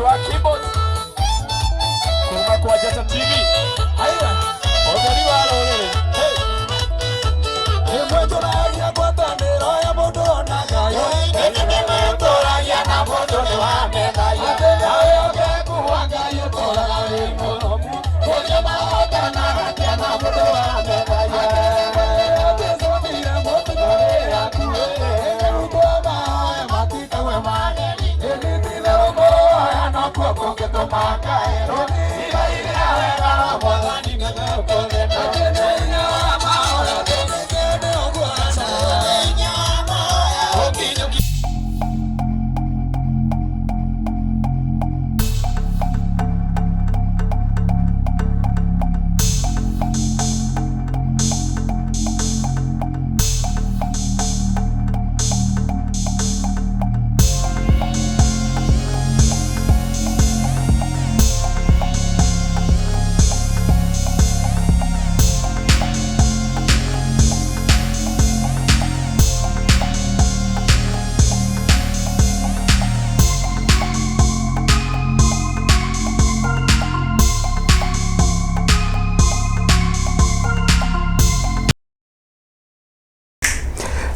Wa keyboard kuma kwa Njata TV. Haya, ũtheri wa rũrĩrĩ. Hey. Ĩmwe ngwatanĩro ya mũndũ na Ngai. Nĩtũragia na mũndũ nĩ wamethagia. Atĩ wĩhokeku wa Ngai ũtũũraga wĩ mũrũmu. Kũrĩa mahotanaga atĩa na mũndũ wamethagia. Jesũ nire mũtino wĩ hakuhĩ. Ĩrutwo mahoya matikague mageni. Ĩndĩ ti-itherũ kũhoya nokuo kũngĩtũma ngaĩrwo. Igai rĩa wega wa Mwathani nĩgũkũthĩna. Atĩ nĩ hinya wa mahoya tũmĩte ũguo aca. Ũkinyũki.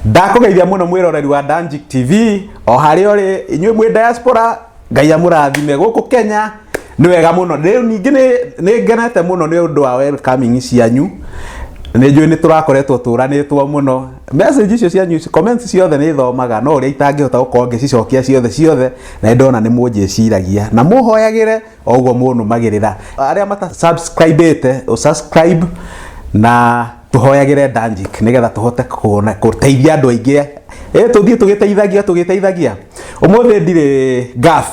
Ndakũgeithia mũno mwĩroreri wa Danjik TV o harĩa ũrĩ, inyuĩ mwĩ diaspora, Ngai amũrathime. Gũkũ Kenya nĩ wega mũno. Rĩu ningĩ nĩ ngenete mũno nĩ ũndũ wa welcoming cianyu. Nĩ njũĩ nĩ tũrakoretwo tũranĩtwo mũno. Message icio cianyu, comments ciothe nĩ thomaga, no ũrĩa itangĩhota gũkorwo ngĩcicokia ciothe ciothe, na nĩ ndona nĩ mũnjĩciragia na mũhoyagĩre o ũguo mũnũmagĩrĩra. Arĩa mata subscribe subscribe na tũhoyagĩre Danjik nĩgetha tũhote kuona gũteithia andũ aingĩ. Tũthiĩ tũgĩteithagia tũgĩteithagia. Ũmũthĩ ndirĩ gaf,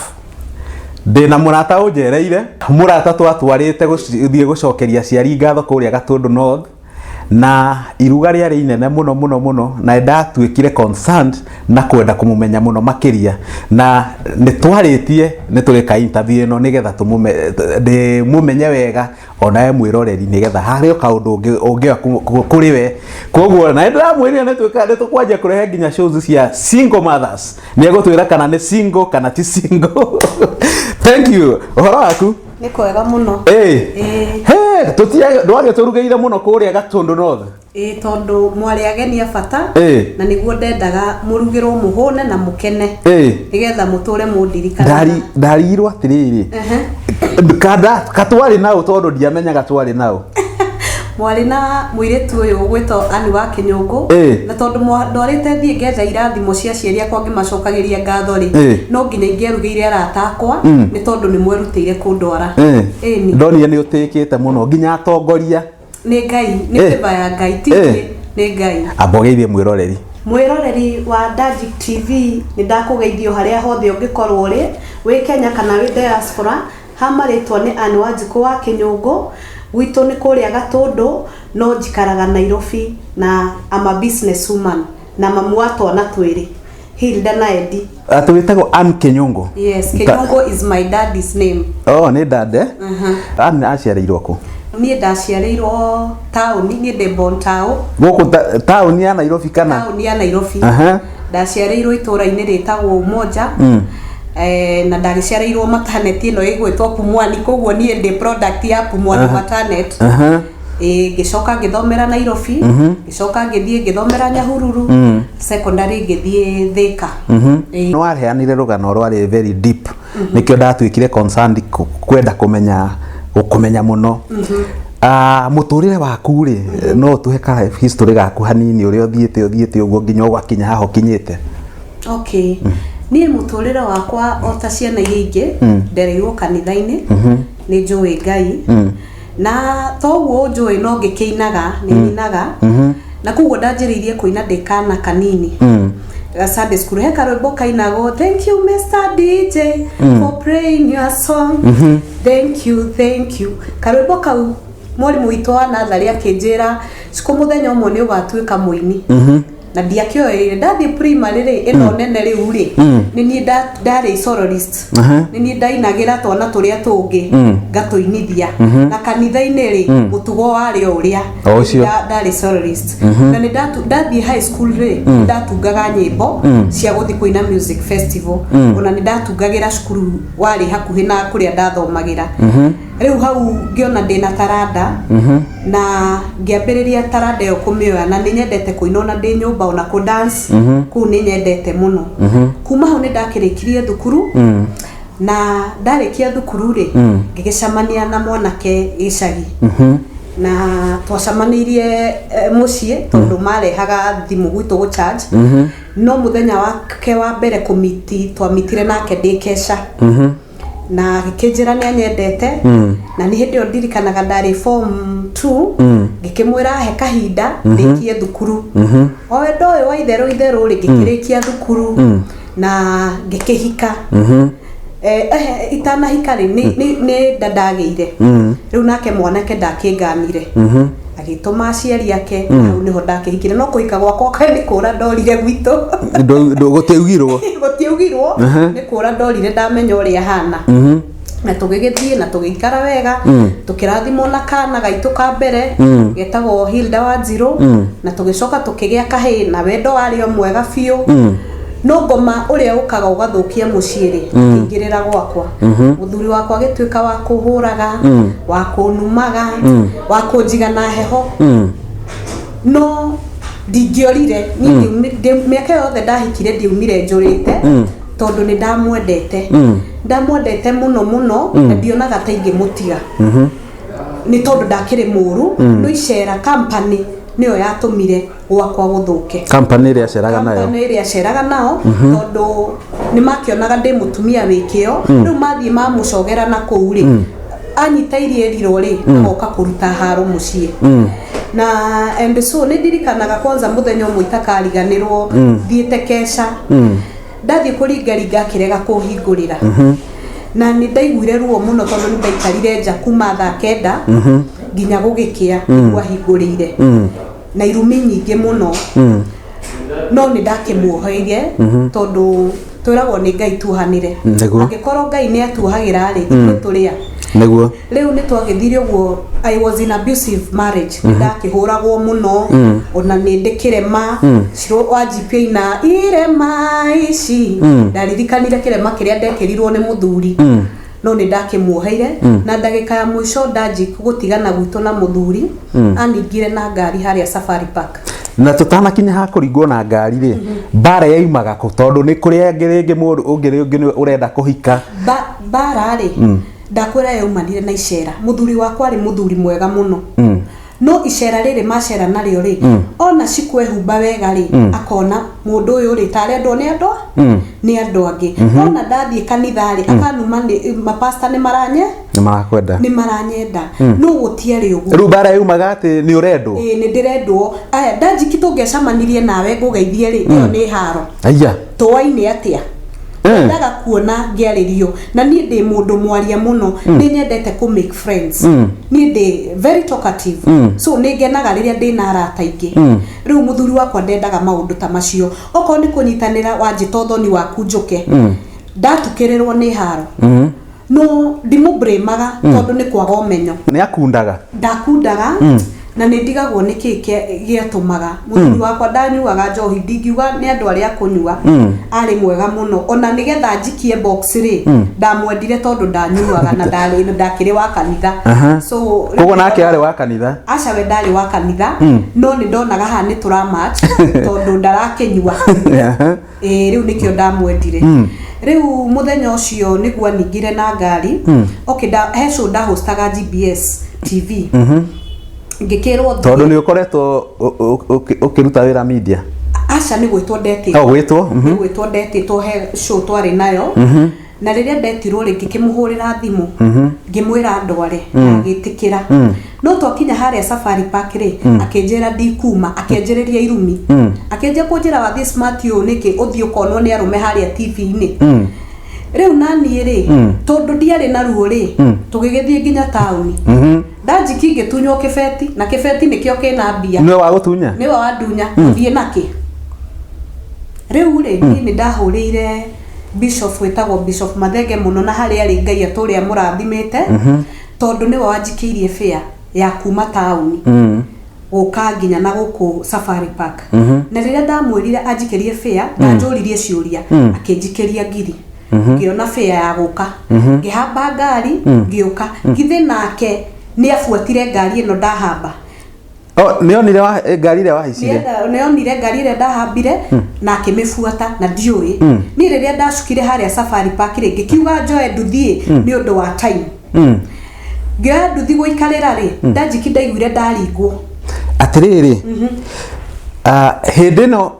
ndĩna mũrata ũnjereire, mũrata twatwarĩte gũthiĩ gũcokeria aciari ngatho kũrĩa Gatũndũ North, na iruga rĩarĩ inene mũno mũno mũno, na ndatuĩkire concerned na kwenda kũmũmenya mũno makĩria, na nĩ twarĩtie nĩ tũrĩka interview ĩno nĩgetha ndĩmũmenye wega onawe mwĩroreri, nĩgetha harĩ o kaũndũ ũngĩoya kũrĩ we. Koguo na nĩndĩramwĩrire nĩ tũkwanjia kũrehe nginya shows cia single mothers. Nĩ egũtwĩra kana nĩ single kana ti single. Thank you. Ũhoro waku? Nĩ kwega mũno. Ĩĩ. He, tũtia ndwagĩtũrugĩire mũno kũrĩa Gatũndũ North. Ĩĩ, tondũ mwarĩ ageni a bata na nĩguo ndendaga mũrugĩrwo mũhũne na mũkene nĩgetha mũtũre mũndirikanaga. Ndarigirwo atĩrĩrĩ, kanda katwarĩ naũ, tondũ ndiamenyaga twarĩ naũ. Mwarĩ na mũirĩtu ũyũ ũgwĩtwo Ann wa Kĩnyũngũ, na tondũ ndwarĩte thiĩ ngetha irathimo cia aciari akwa ngĩmacokagĩria ngatho rĩ, no nginya ingĩarugĩire arata akwa, nĩ tondũ nĩ mwerutĩire kũndwara. Ĩni. Ndonire nĩ ũtĩkĩte mũno nginya atongoria. Nĩ Ngai, nĩ favor ya Ngai, ti niĩ, nĩ Ngai. Amba ũgeithie mwĩroreri. Mwĩroreri wa Danjik TV, nĩ ndakũgeithio harĩa hothe ũngĩkorwo ũrĩ, wĩ Kenya kana wĩ diaspora. Ha marĩtwa nĩ Ann Wanjikũ wa Kĩnyũngũ, gwitũ nĩ kũrĩa Gatũndũ, no njikaraga Nairobi na I'm a business woman na mamu wa twana twĩrĩ, Hilda na Eddie. Atĩ wĩtagwo Ann Kĩnyũngũ? Yes, Kĩnyũngũ is my daddy's name. Oh, nĩ dad. Ann aciarĩirwo kũ? Niĩ ndaciarĩirwo taũni, niĩ ndĩ born town. Gũkũ taũni ya Nairobi kana? Taũni ya Nairobi. Ndaciarĩirwo itũũra-inĩ rĩtagwo Umoja. Na ndagĩciarĩirwo maternity ĩno ĩgwĩtwo Pumwani, koguo niĩ ndĩ product ya Pumwani maternity. Ĩĩ, ngĩcoka ngĩthomera Nairobi, ngĩcoka ngĩthiĩ ngĩthomera Nyahururu, secondary ngĩthiĩ Thika. Ĩĩ. Nĩ waheanire rũgano rwarĩ very deep, nĩkĩo ndatuĩkire concerned kwenda kũmenya gũkũmenya mũno. Mũtũrĩre waku rĩ, no ũtũhe ka life history gaku hanini, ũrĩa ũthiĩte ũthiĩte ũguo nginya ũgakinya haha ũkinyĩte? Okay. Niĩ mũtũrĩre wakwa, o ta ciana iria ingĩ, ndereirwo kanitha-inĩ, nĩ njũĩ Ngai, na toguo ũnjũĩ no ngĩkĩinaga, nĩ nyinaga, na koguo ndanjĩrĩirie kũina ndĩ kana kanini. Sunday school he karwĩmbo kainagwo, "Thank you, Mr. DJ, for playing your song, thank you, thank you." Karwĩmbo kau mwarimũ witũ wa natharĩ akĩnjĩra, "Cikũ, mũthenya ũmwe nĩ ũgatuĩka mũini." Na ndiakĩoeire. Ndathiĩ primary rĩ, ĩno nene rĩu rĩ, nĩ niĩ ndarĩ soloist. Nĩ niĩ ndainagĩra twana tũrĩa tũngĩ, ngatũinithia. Na kanitha-inĩ rĩ, mũtugo warĩ o ũrĩa. O ũcio. Ndarĩ soloist. Na nĩ ndathiĩ high school rĩ, nĩ ndatungaga nyĩmbo cia gũthiĩ kũina music festival. Ona nĩ ndatungagĩra cukuru warĩ hakuhĩ na kũrĩa ndathomagĩra. Rĩu hau ngĩona ndĩna taranda na ngĩambĩrĩria taranda ĩyo kũmĩoya, na nĩ nyendete kũina ona ndĩ nyũmba, ona kũ dance kũu nĩ nyendete mũno. Kuma hau nĩ ndakĩrĩkirie thukuru, na ndarĩkia thukuru rĩ, ngĩgĩcemania na mwanake gĩcagi, na twacemanĩirie mũciĩ tondũ marehaga thimũ gwitũ gũ charge. No mũthenya wake wa mbere kũmiti, twamitire nake ndĩ keca, na agĩkĩnjĩra nĩ anyendete. Na nĩ hĩndĩ ĩyo ndirikanaga ndarĩ form 2. Ngĩkĩmwĩra he kahinda ndĩkie thukuru. O wendo ũyũ wa itherũ itherũ rĩ, ngĩkĩrĩkia thukuru na ngĩkĩhika. Itanahika rĩ, nĩ nda ndagĩire. Rĩu nake mwanake ndakĩnganire, agĩtũma aciari ake, na hau nĩho ndakĩhikire. No kũhika gwakwa kaĩ nĩ kũra ndorire gwitũ. Gũtiaugirwo? Gũtiaugirwo, nĩ kũra ndorire ndamenya ũrĩa ahana. Na tũgĩgĩthiĩ na tũgĩikara wega, tũkĩrathimwo na kana gaitũ ka mbere getagwo Hilda Wanjirũ, na tũgĩcoka tũkĩgĩa kahĩĩ, na wendo warĩ o mwega biũ. No ngoma ũrĩa ũkaga ũgathũkia mũciĩ rĩ, akĩingĩrĩra gwakwa. Mũthuri wakwa agĩtuĩka wa kũhũraga, wa kũnumaga, wa kũnjiga na heho. No ndingĩorire niĩ. Mĩaka ĩyo yothe ndahikire ndiumire njũrĩte, tondũ nĩ ndamwendete, ndamwendete mũno mũno, na ndionaga ta ingĩmũtiga nĩ tondũ ndakĩrĩ mũru. No icera company nĩyo yatũmire gwakwa gũthũke. Company ĩrĩa aceraga nayo? Company ĩrĩa aceraga nao, tondũ nĩ makĩonaga ndĩ mũtumia wĩ kĩo. Rĩu mathiĩ mamũcogera na kũu rĩ, anyita iria ĩrirwo rĩ, agoka kũruta haro mũciĩ. Na and so nĩ ndirikanaga kwanza mũthenya ũmwe itakariganĩrwo, thiĩte keca, ndathiĩ kũringaringa, akĩrega kũhingũrĩra. Na nĩ ndaiguire ruo mũno, tondũ nĩ ndaikarire nja kuma thaa 9 nginya gũgĩkĩa nĩguo ahingũrĩire, na irumi nyingĩ mũno. No nĩ ndakĩmuoheire, tondũ twĩragwo nĩ Ngai tuohanĩre. Angĩkorwo Ngai nĩ atuohagĩra rĩ, ithuĩ tũrĩa. Rĩu nĩ twagĩthire ũguo. I was in abusive marriage. Nĩ ndakĩhũragwo mũno, ona nĩ ndĩ kĩrema. Ciro wa GP ina irema ici, ndaririkanire kĩrema kĩrĩa ndekĩrirwo nĩ mũthuri. No nĩ ndakĩmuoheire, na ndagĩka ya mũico ndanji gũtigana gwitũ na mũthuri, aningire na ngari harĩa Safari Park. Na tũtanakinya ha kũringwo na ngari rĩ, mbara yaimaga kũ? Tondũ nĩ kũrĩ angĩ rĩngĩ mũndũ ũngĩ rĩngĩ nĩ ũrenda kũhika. Mbara rĩ, ndakwĩra yaumanire na icera. Mũthuri wakwa arĩ mũthuri mwega mũno, no icera rĩrĩ macera narĩo rĩ, ona cikwehumba wega rĩ, akona mũndũ ũyũ rĩ tarendwo nĩ andũ angĩ. Ona ndathiĩ kanitha rĩ, akanuma nĩ mapasta nĩ maranye Nĩ marakwenda. Nĩ maranyenda, no gũtiarĩ ũguo. Rĩu mbara yaumaga atĩ nĩ ũrendwo? Ĩĩ, nĩ ndĩrendwo. Aya ndanjiki tũngĩacemanirie nawe ngũgeithie rĩ, ĩyo nĩ haro. Aya. Tũaine atĩa? Ndendaga kuona ngĩarĩrio, na niĩ ndĩ mũndũ mwaria mũno. Nĩ nyendete kũ make friends. Niĩ ndĩ very talkative, so nĩ ngenaga rĩrĩa ndĩ na arata aingĩ. Rĩu mũthuri wakwa ndendaga maũndũ ta macio. Okorwo nĩ kũnyitanĩra, wanjĩta ũthoni waku njũke, ndatukĩrĩrwo nĩ haro. No ndimũbrĩmaga, tondũ nĩ kwaga ũmenyo. Nĩ akundaga? Ndakundaga, na nĩ ndigagwo nĩ kĩ gĩatũmaga. Mũthuri wakwa ndanyuaga njohi, ndingiuga nĩ andũ arĩa akũnyua. Arĩ mwega mũno, ona nĩgetha njikie box rĩ, ndamwendire tondũ ndanyuaga na ndarĩ ndakĩrĩ wa kanitha. So Koguo nake arĩ wa kanitha? Aca, we ndarĩ wa kanitha, no nĩ ndonaga haha nĩ tũramatch tondũ ndarakĩnyua. Ĩĩ, rĩu nĩkĩo ndamwendire. Rĩu mũthenya ũcio nĩguo aningire na ngari. Okay, he show ndahostaga GBS TV, ngĩkĩrwo thiĩ. Tondũ nĩ ũkoretwo ũkĩruta wĩra media? Aca, nĩ gwĩtwo ndetĩtwo. O gwĩtwo. Nĩ gwĩtwo ndetĩtwo he show twarĩ nayo. Na rĩrĩa ndetirwo rĩ, ngĩkĩmũhũrĩra thimũ, ngĩmwĩra ndware, na agĩtĩkĩra. No twakinya harĩa Safari Park rĩ, akĩnjĩra ndikuma, akĩanjĩrĩria irumi, akĩanjia kũnjĩra, "Wathiĩ smart ũũ nĩkĩ? Ũthiĩ ũkonwo nĩ arũme harĩa TV-inĩ." Rĩu naniĩ rĩ, tondũ ndiarĩ na ruo rĩ, tũgĩgĩthiĩ nginya taũni. Ndanjiki ngĩtunywo kĩbeti, na kĩbeti nĩkĩo kĩna mbia. Nĩwe wa gũtunya? Nĩwe wandunya. Ũthiĩ nakĩ? Rĩu rĩ, niĩ nĩ ndahũrĩire bishop wĩtagwo Bishop Mathenge mũno, na harĩa arĩ Ngai atũrĩa amũrathimĩte, tondũ nĩwe wanjikĩirie fare ya kuma taũni gũka nginya na gũkũ Safari Park. Na rĩrĩa ndamwĩrire anjikĩrie fare, ndanjũririe ciũria, akĩnjikĩria ngiri, ngĩona fare ya gũka, ngĩhamba ngari, ngĩũka. Githĩ nake nĩ abuatire ngari ĩno ndahamba. Oh, nĩonire ngari ĩrĩa wahaicire? Nĩonire ngari ĩrĩa ndahambire na akĩmĩbuata, na ndiũĩ niĩ rĩrĩa ndacukire harĩa Safari Park rĩ, ngĩkiuga njoe nduthi nĩ ũndũ wa time. Ngĩoya nduthi gũikarĩra rĩ, ndanjiki ndaiguire ndaringwo. Atĩrĩrĩ, ah, hĩndĩ ĩno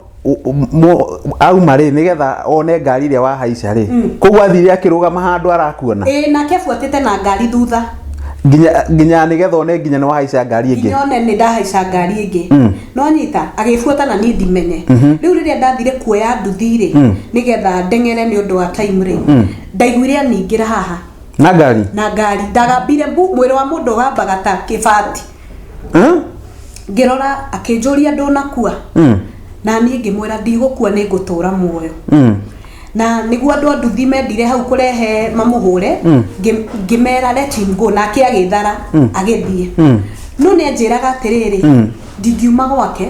auma rĩ, nĩgetha one ngari ĩrĩa wahaica rĩ, koguo athire akĩrũgama handũ arakuona? Ĩĩ, nake abuatĩte na ngari thutha. Nginya nĩgetha one nginya nĩ wahaica ngari ĩngĩ. Nginya one nĩ ndahaica ngari ĩngĩ. No nyita agĩbuata na niĩ ndimenye. Rĩu rĩrĩa ndathire kuoya nduthi rĩ, nĩgetha ndeng'ere nĩ ũndũ wa time rĩ, ndaiguire aningĩra haha. Na ngari? Na ngari. Ndagambire mbu, mwĩrĩ wa mũndũ ũgambaga ta kĩbati. Ngĩrora, akĩnjũria, "Ndũnakua?" Na niĩ ngĩmwĩra, "Ndigũkua, nĩ ngũtũra muoyo." Na nĩguo andũ a nduthi mendire hau kũrehe mamũhũre, ngĩmera, "Let him go." Nake agĩthara agĩthiĩ. No nĩ anjĩraga atĩrĩrĩ, ndingiuma gwake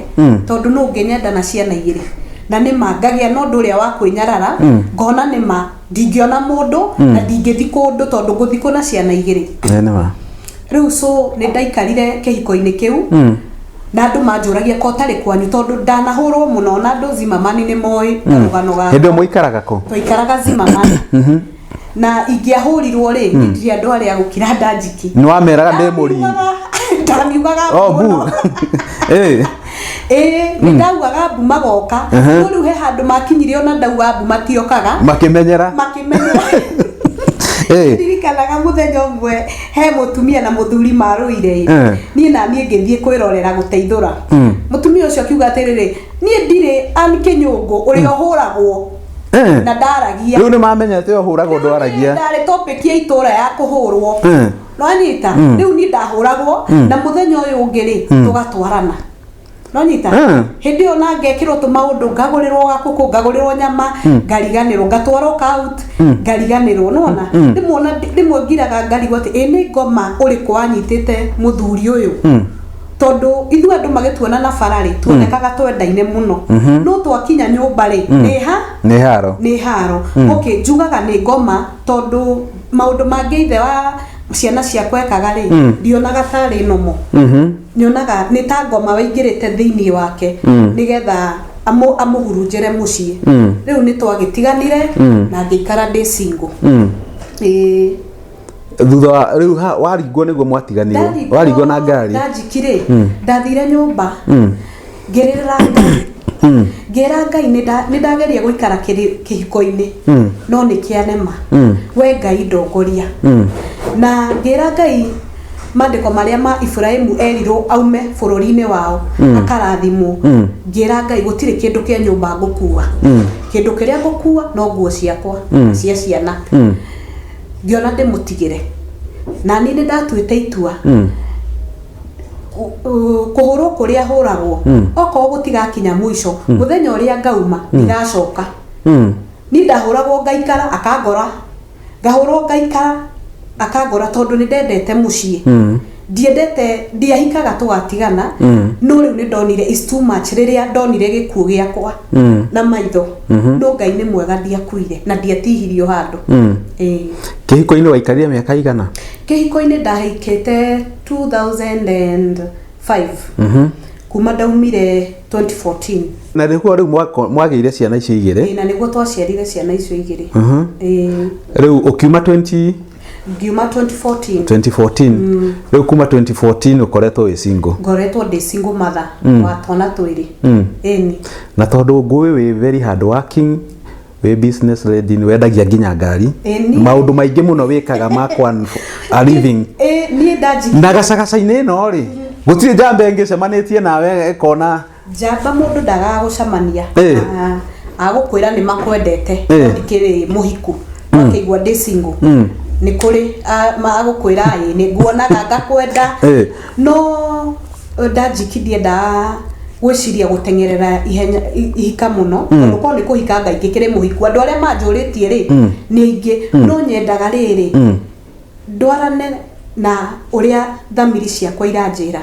tondũ no ũngĩnyenda na ciana igĩrĩ, na nĩ ma ngagĩa na ũndũ ũrĩa wa kwĩnyarara, ngona nĩ ma ndingĩona mũndũ na ndingĩthi kũndũ tondũ ngũthi kũ na ciana igĩrĩ? Ĩĩ, nĩ ma. Rĩu so nĩ ndaikarire kĩhiko-inĩ kĩu na andũ manjũragia ko ũtarĩ kwanyu, tondũ ndanahũrwo mũno, na andũ Zimmerman nĩ moĩ karũgano Hĩndĩ ĩyo mũikaraga kũ? Twaikaraga Zimmerman, na ingĩahũrirwo rĩ, ndirĩ andũ arĩa gũkira ndanjiki. Nĩ wameraga ndĩ mũringi? Ndamiugaga Oh, mbu bu. mũno. Ĩĩ, nĩ ndaugaga mbu magoka. No rĩu he handũ makinyire, ona ndauga mbu matiokaga. Makĩmenyera. Makĩmenyera. Ndirikanaga mũthenya ũmwe he mũtumia na mũthuri marũire ĩ. Niĩ na niĩ ngĩthiĩ kwĩrorera gũteithũra. Mũtumia ũcio akiuga atĩrĩrĩ, "Niĩ ndirĩ an kĩnyũngũ ũrĩa ũhũragwo na ndaragia." Rĩu nĩ mamenyete ũhũragwo ndwaragia. Ndarĩ topic ya itũra ya kũhũrwo. Nonyita rĩu niĩ ndahũragwo, na mũthenya ũyũ ũngĩ rĩ, tũgatwarana, nonyita. Hĩndĩ ĩyo na ngekĩrwo tũmaũndũ, ngagũrĩrwo gakũkũ, ngagũrĩrwo nyama, ngariganĩrwo, ngatwarwo out, ngariganĩrwo. Nona rĩmwe ona rĩmwe ngiraga ngarigwo atĩ ĩ nĩ ngoma ũrĩkũ wanyitĩte mũthuri ũyũ, tondũ ithuĩ andũ magĩtuona na bara rĩ, tuonekaga twendaine mũno, no twakinya nyũmba rĩ, nĩ ha Nĩ haro. Nĩ haro. Okay, njugaga nĩ ngoma, tondũ maũndũ mangĩ ithe wa ciana ciakwa ekaga rĩ, ndionaga tarĩ nomo. Nyonaga nĩ ta ngoma waingĩrĩte thĩinĩ wake nĩgetha amũhurunjĩre mũciĩ. Rĩu nĩ twagĩtiganire na ngĩikara ndĩ single. Ĩĩ. Thutha wa rĩu waringwo nĩguo mwatiganirwo? Waringwo na ngari? Ndanjiki rĩ, ndathire nyũmba, ngĩrĩrĩra Ngai, ngĩra Ngai nĩ ndageria gũikara kĩhiko-inĩ no nĩ kĩanema, we Ngai ndongoria. Na ngĩra Ngai maandĩko marĩa ma Iburahĩmu erirwo aume bũrũri-inĩ wao akarathimwo. Ngĩra Ngai gũtirĩ kĩndũ kĩa nyũmba ngũkua, kĩndũ kĩrĩa ngũkua no nguo ciakwa na cia ciana. Ngĩona ndĩmũtigĩre, na niĩ nĩ ndatuĩte itua kũhũrwo kũrĩa hũragwo, okorwo gũtigakinya mũico mũthenya ũrĩa ngauma ndigacoka. Niĩ ndahũragwo ngaikara akangora, ngahũrwo ngaikara akangora, tondũ nĩ ndendete mũciĩ. Ndiendete ndiahikaga tũgatigana. No rĩu nĩ ndonire is too much rĩrĩa ndonire gĩkuũ gĩakwa na maitho. No Ngai nĩ mwega, ndiakuire na ndiatihirio handũ. Ĩĩ. Kĩhiko-inĩ waikarire mĩaka igana? Kĩhiko-inĩ ndahikĩte 2005, kuma ndaumire 2014. Na nĩguo rĩu mwagĩire ciana icio igĩrĩ? Ĩĩ, na nĩguo twaciarire ciana icio igĩrĩ. Ĩĩ. Rĩu ũkiuma 20 Ngiuma 2014. 2014. Rĩu kuma 2014 ũkoretwo wĩ single? Ngoretwo ndĩ single mother wa twana twĩrĩ. Ĩni. Na tondũ ngũĩ wĩ very hard working, wĩ business lady, nĩ wendagia nginya ngari. Ĩni. Maũndũ maingĩ mũno wĩkaga ma kwan a living. Ĩ, niĩ ndanji Na gacagaca-inĩ ĩno rĩ, gũtirĩ njamba ĩngĩ ĩcemanĩtie nawe ĩkona? Njamba mũndũ ndagaga gũcemania. Agũkwĩra nĩ makwendete, no ndikĩrĩ mũhiku, akĩigua ndĩ single. Nĩ kũrĩ agũkwĩra, "Ĩ nĩ nguonaga ngakwenda." No ndanjiki ndiendaga. Gwĩciria gũteng'erera ihenya ihika mũno, tondũ korwo nĩ kũhika Ngai ngĩkĩrĩ mũhiku, andũ arĩa manjũrĩtie rĩ nĩ aingĩ, no nyendaga rĩrĩ ndwarane na ũrĩa thamiri ciakwa iranjĩra,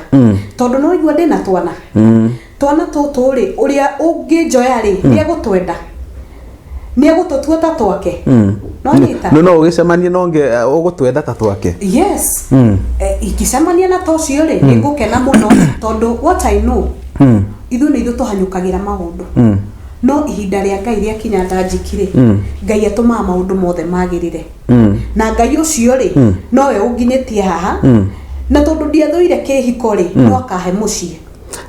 tondũ no igua ndĩna twana twana tũtũ rĩ, ũrĩa ũngĩnjoya rĩ, nĩ egũtwenda, nĩ egũtũtua ta twake, no nyita. No ũgĩcemanie na ũngĩ ũgũtwenda ta twake? Yes. Ingĩcemania na ta ũcio rĩ, nĩ ngũkena mũno, tondũ what I know, ithuĩ nĩ ithuĩ tũhanyũkagĩra maũndũ, no ihinda rĩa Ngai rĩakinya, ndanjiki rĩ, Ngai atũmaga maũndũ mothe magĩrĩre. Na Ngai ũcio rĩ, nowe ũnginyĩtie haha, na tondũ ndiathũire kĩhiko rĩ, no akahe mũciĩ.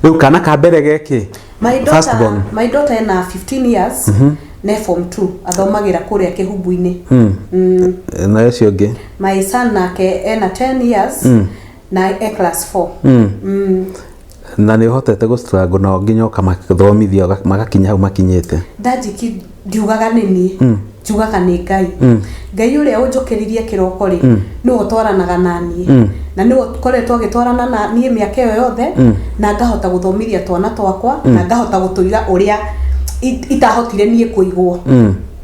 Rĩu kana ka mbere geki? My First daughter, born. my daughter ena 15 years, ne form 2, athomagĩra kũrĩa Kĩhumbu-inĩ. Na ũcio ũngĩ? My son nake ena 10 years na e class 4. Na nĩ ũhotete gũ struggle nao nginya ũkamathomithia magakinya hau makinyĩte? Ndanjiki, ndiugaga nĩ niĩ, njugaga nĩ Ngai. Ngai ũrĩa ũnjũkĩririe kĩroko rĩ, nĩwe ũtwaranaga na niĩ, na nĩwe ũkoretwo agĩtwarana na niĩ mĩaka ĩyo yothe, na ngahota gũthomithia twana twakwa, na ngahota gũtũiga ũrĩa itahotire niĩ kũigwo,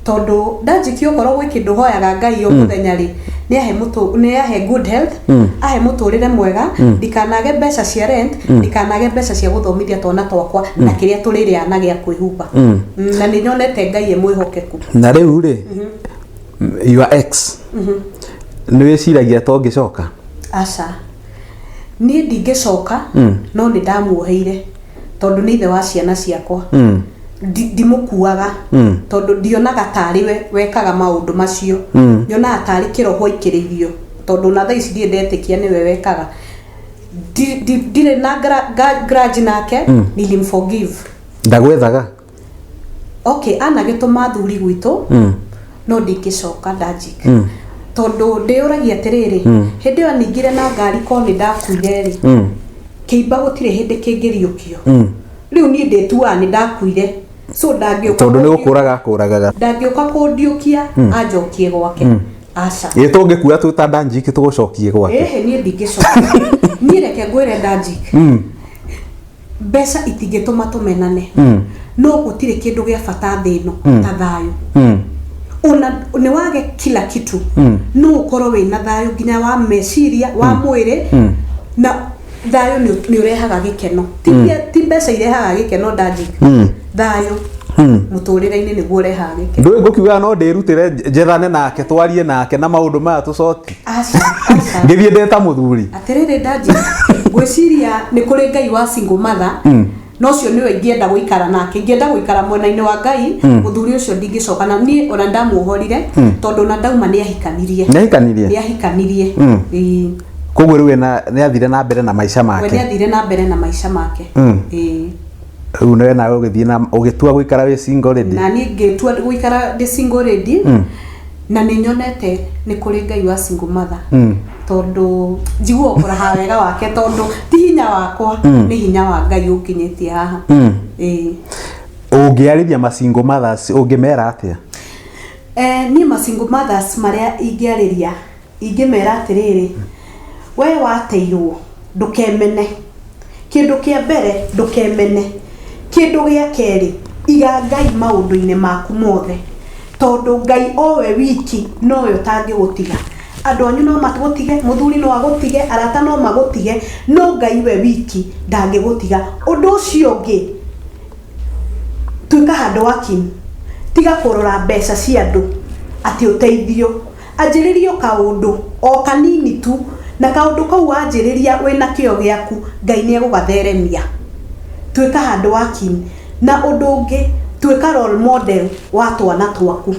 tondũ ndanjiki, okorwo gwĩ kĩndũ hoyaga Ngai o mũthenya rĩ, nĩ ahe good health, ahe mũtũrĩre mwega, ndikanage mbeca cia rent, ndikanage mbeca cia gũthomithia twana twakwa, na kĩrĩa tũrĩrĩa na gĩa kwĩhumba. Na nĩ nyonete Ngai e mwĩhokeku. Na rĩu rĩ, your ex, nĩ wĩciragia to ũngĩcoka? Aca, niĩ ndingĩcoka, no nĩ ndamuoheire tondũ nĩ ithe wa ciana ciakwa. Ndimũkuaga tondũ ndionaga tarĩ we wekaga maũndũ macio. Nyonaga tarĩ kĩroho aikĩrĩirio, tondũ ona thaa ici ndirĩ ndetĩkia nĩwe wekaga. Ndirĩ na grudge nake, nilimforgive. Ndagwethaga? Okay, anagĩtũma thuri gwitũ, no ndingĩcoka, Ndanjik, tondũ ndĩyũragia atĩrĩrĩ, hĩndĩ ĩyo ningire na ngari, ko nĩ ndakuire rĩ, kĩimba gũtirĩ hĩndĩ kĩngĩriũkio. Rĩu niĩ ndĩtuaga nĩ ndakuire, so ndangĩũka. Tondũ nĩ gũkũraga akũragaga. Ndangĩũka kũndiũkia anjokie gwake, aca. Ĩ tũngĩkua twĩ ta Ndanjiki tũgũcokie gwake? Ĩhĩ, niĩ ndingĩcoka. Niĩ reke ngwĩre, Ndanjik, mbeca itingĩtũma tũmenane, no gũtirĩ kĩndũ gĩa bata thĩ ĩno ta thayũ. Ona nĩ wage kila kitu, no ũkorwo wĩna thayũ nginya wa meciria, wa mwĩrĩ, na thayũ nĩ ũrehaga gĩkeno. Ti mbeca irehaga gĩkeno, Ndanjik. Thayũ mũtũrĩre-inĩ nĩguo ũrehaga gĩkeno. Ndũĩ ngũkiuga no ndĩrutĩre njethane nake, twarie nake na maũndũ maya tũcoti? Aca, aca. Ngĩthiĩ ndĩ ta mũthuri. Atĩrĩrĩ Ndanjik, ngwĩciria nĩ kũrĩ Ngai wa single mother, na ũcio nĩwe ingĩenda gũikara nake, ingĩenda gũikara mwena-inĩ wa Ngai. Mũthuri ũcio ndingĩcoka, na niĩ ona ndamuohorire, tondũ ona ndauma nĩ ahikanirie. Nĩ ahikanirie? Nĩ ahikanirie. Ĩĩ. Koguo rĩu nĩ athire na mbere na maica We make? nĩ athire na mbere na maica make. Ĩĩ. Rĩu nawe nawe ũgĩthiĩ na ũgĩtua gũikara wĩ single lady? Na niĩ ngĩtua gũikara ndĩ single lady, na nĩ nyonete nĩ kũrĩ Ngai wa single mother, tondũ njiguaga kũraha wega wake, tondũ ti hinya wakwa, nĩ hinya wa Ngai ũnginyĩtie haha. Ĩĩ. Ũngĩarĩria ma single mothers, ũngĩmera atĩa? Niĩ ma single mothers marĩa ingĩarĩria, ingĩmera atĩrĩrĩ, we wateirwo, ndũkemene. Kĩndũ kĩa mbere, ndũkemene. Kĩndũ gĩa kerĩ, iga Ngai maũndũ-inĩ maku mothe, tondũ Ngai owe wiki nowe ũtangĩgũtiga. Andũ anyu no magũtige, mũthuri no agũtige, arata no magũtige, no Ngai we wiki ndangĩgũtiga. Ũndũ ũcio ũngĩ, tuĩka hard working, tiga kũrora mbeca cia andũ atĩ ũteithio. Anjĩrĩria o kaũndũ o kanini tu, na kaũndũ kau wanjĩrĩria wĩna kĩo gĩaku, Ngai nĩ egũgatheremia. Tuĩka hard working. Na ũndũ ũngĩ, tuĩka role model wa twana twaku,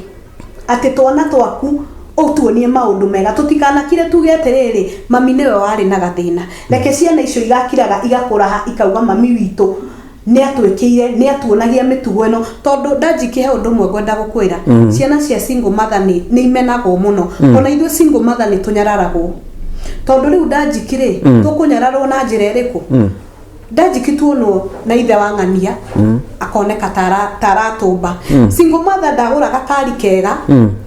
atĩ twana twaku ũtuonie maũndũ mega, tũtikanakire tuge atĩrĩrĩ, "Mami nĩwe warĩ na gathĩna." Reke ciana icio igakiraga igakũraha ikauga, "Mami witũ nĩ atwĩkĩire, nĩ atuonagia mĩtugo ĩno." Tondũ Ndanjiki, he ũndũ ũmwe ngwenda gũkwĩra, ciana cia single mother nĩ imenagwo mũno. Ona ithuĩ single mother nĩ tũnyararagwo, tondũ rĩu Ndanjiki rĩ, tũkũnyararwo na njĩra ĩrĩkũ? Ndanjiki, tuonwo na ithe wa ng'ania akoneka ta aratũmba. Single mother ndagũra gakari kega,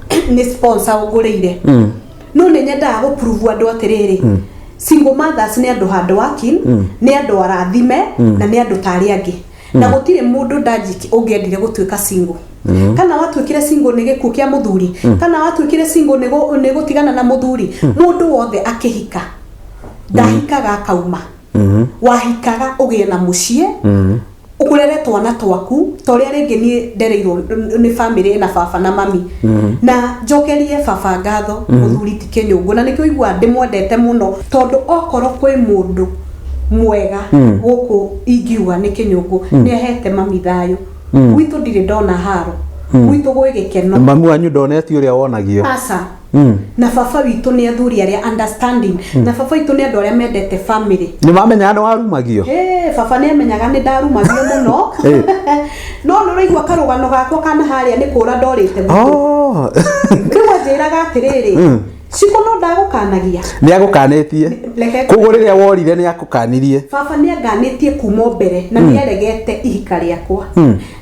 nĩ sponsor ũngũrĩire, no nĩ nyendaga gũ prove andũ atĩrĩrĩ, single mothers nĩ andũ hard working, nĩ andũ arathime, na nĩ andũ ta arĩa angĩ. Na gũtirĩ mũndũ Ndanjiki ũngĩendire gũtuĩka single. Kana watuĩkire single nĩ gĩkuũ kĩa mũthuri, kana watuĩkire single nĩ gũtigana na mũthuri, mũndũ wothe akĩhika ndahikaga akauma. Wahikaga ũgĩe na mũciĩ, ũrere twana twaku ta ũrĩa rĩngĩ niĩ ndereirwo nĩ family na baba na mami. Na njokerie baba ngatho, mũthuri ti Kĩnyũngũ, na nĩkĩo iguaga ndĩmwendete mũno, tondũ okorwo kwĩ mũndũ mwega gũkũ ingiuga nĩ Kĩnyũngũ. Nĩ ahete mami thayũ. Gwitũ ndirĩ ndona haro, gwitũ gwĩ gĩkeno. Mamu wanyu ndonete ũrĩa wonagio? Aca. Na baba witũ nĩ athuri arĩa understanding, na baba witũ nĩ andũ arĩa mendete family. Nĩ mamenyaga nĩ warumagio? Ĩĩ, baba nĩ amenyaga nĩ ndarumagio mũno. No nĩ ũraigua karũgano gakwa kana harĩa nĩ kũra ndorĩte gwitũ. Rĩu anjĩraga atĩrĩrĩ, Ciko, no ndagũkanagia. Nĩ agũkanĩtie? Reke. Koguo rĩrĩa worire nĩ akũkanirie? Baba nĩ anganĩtie kuma o mbere na nĩ aregete ihika rĩakwa.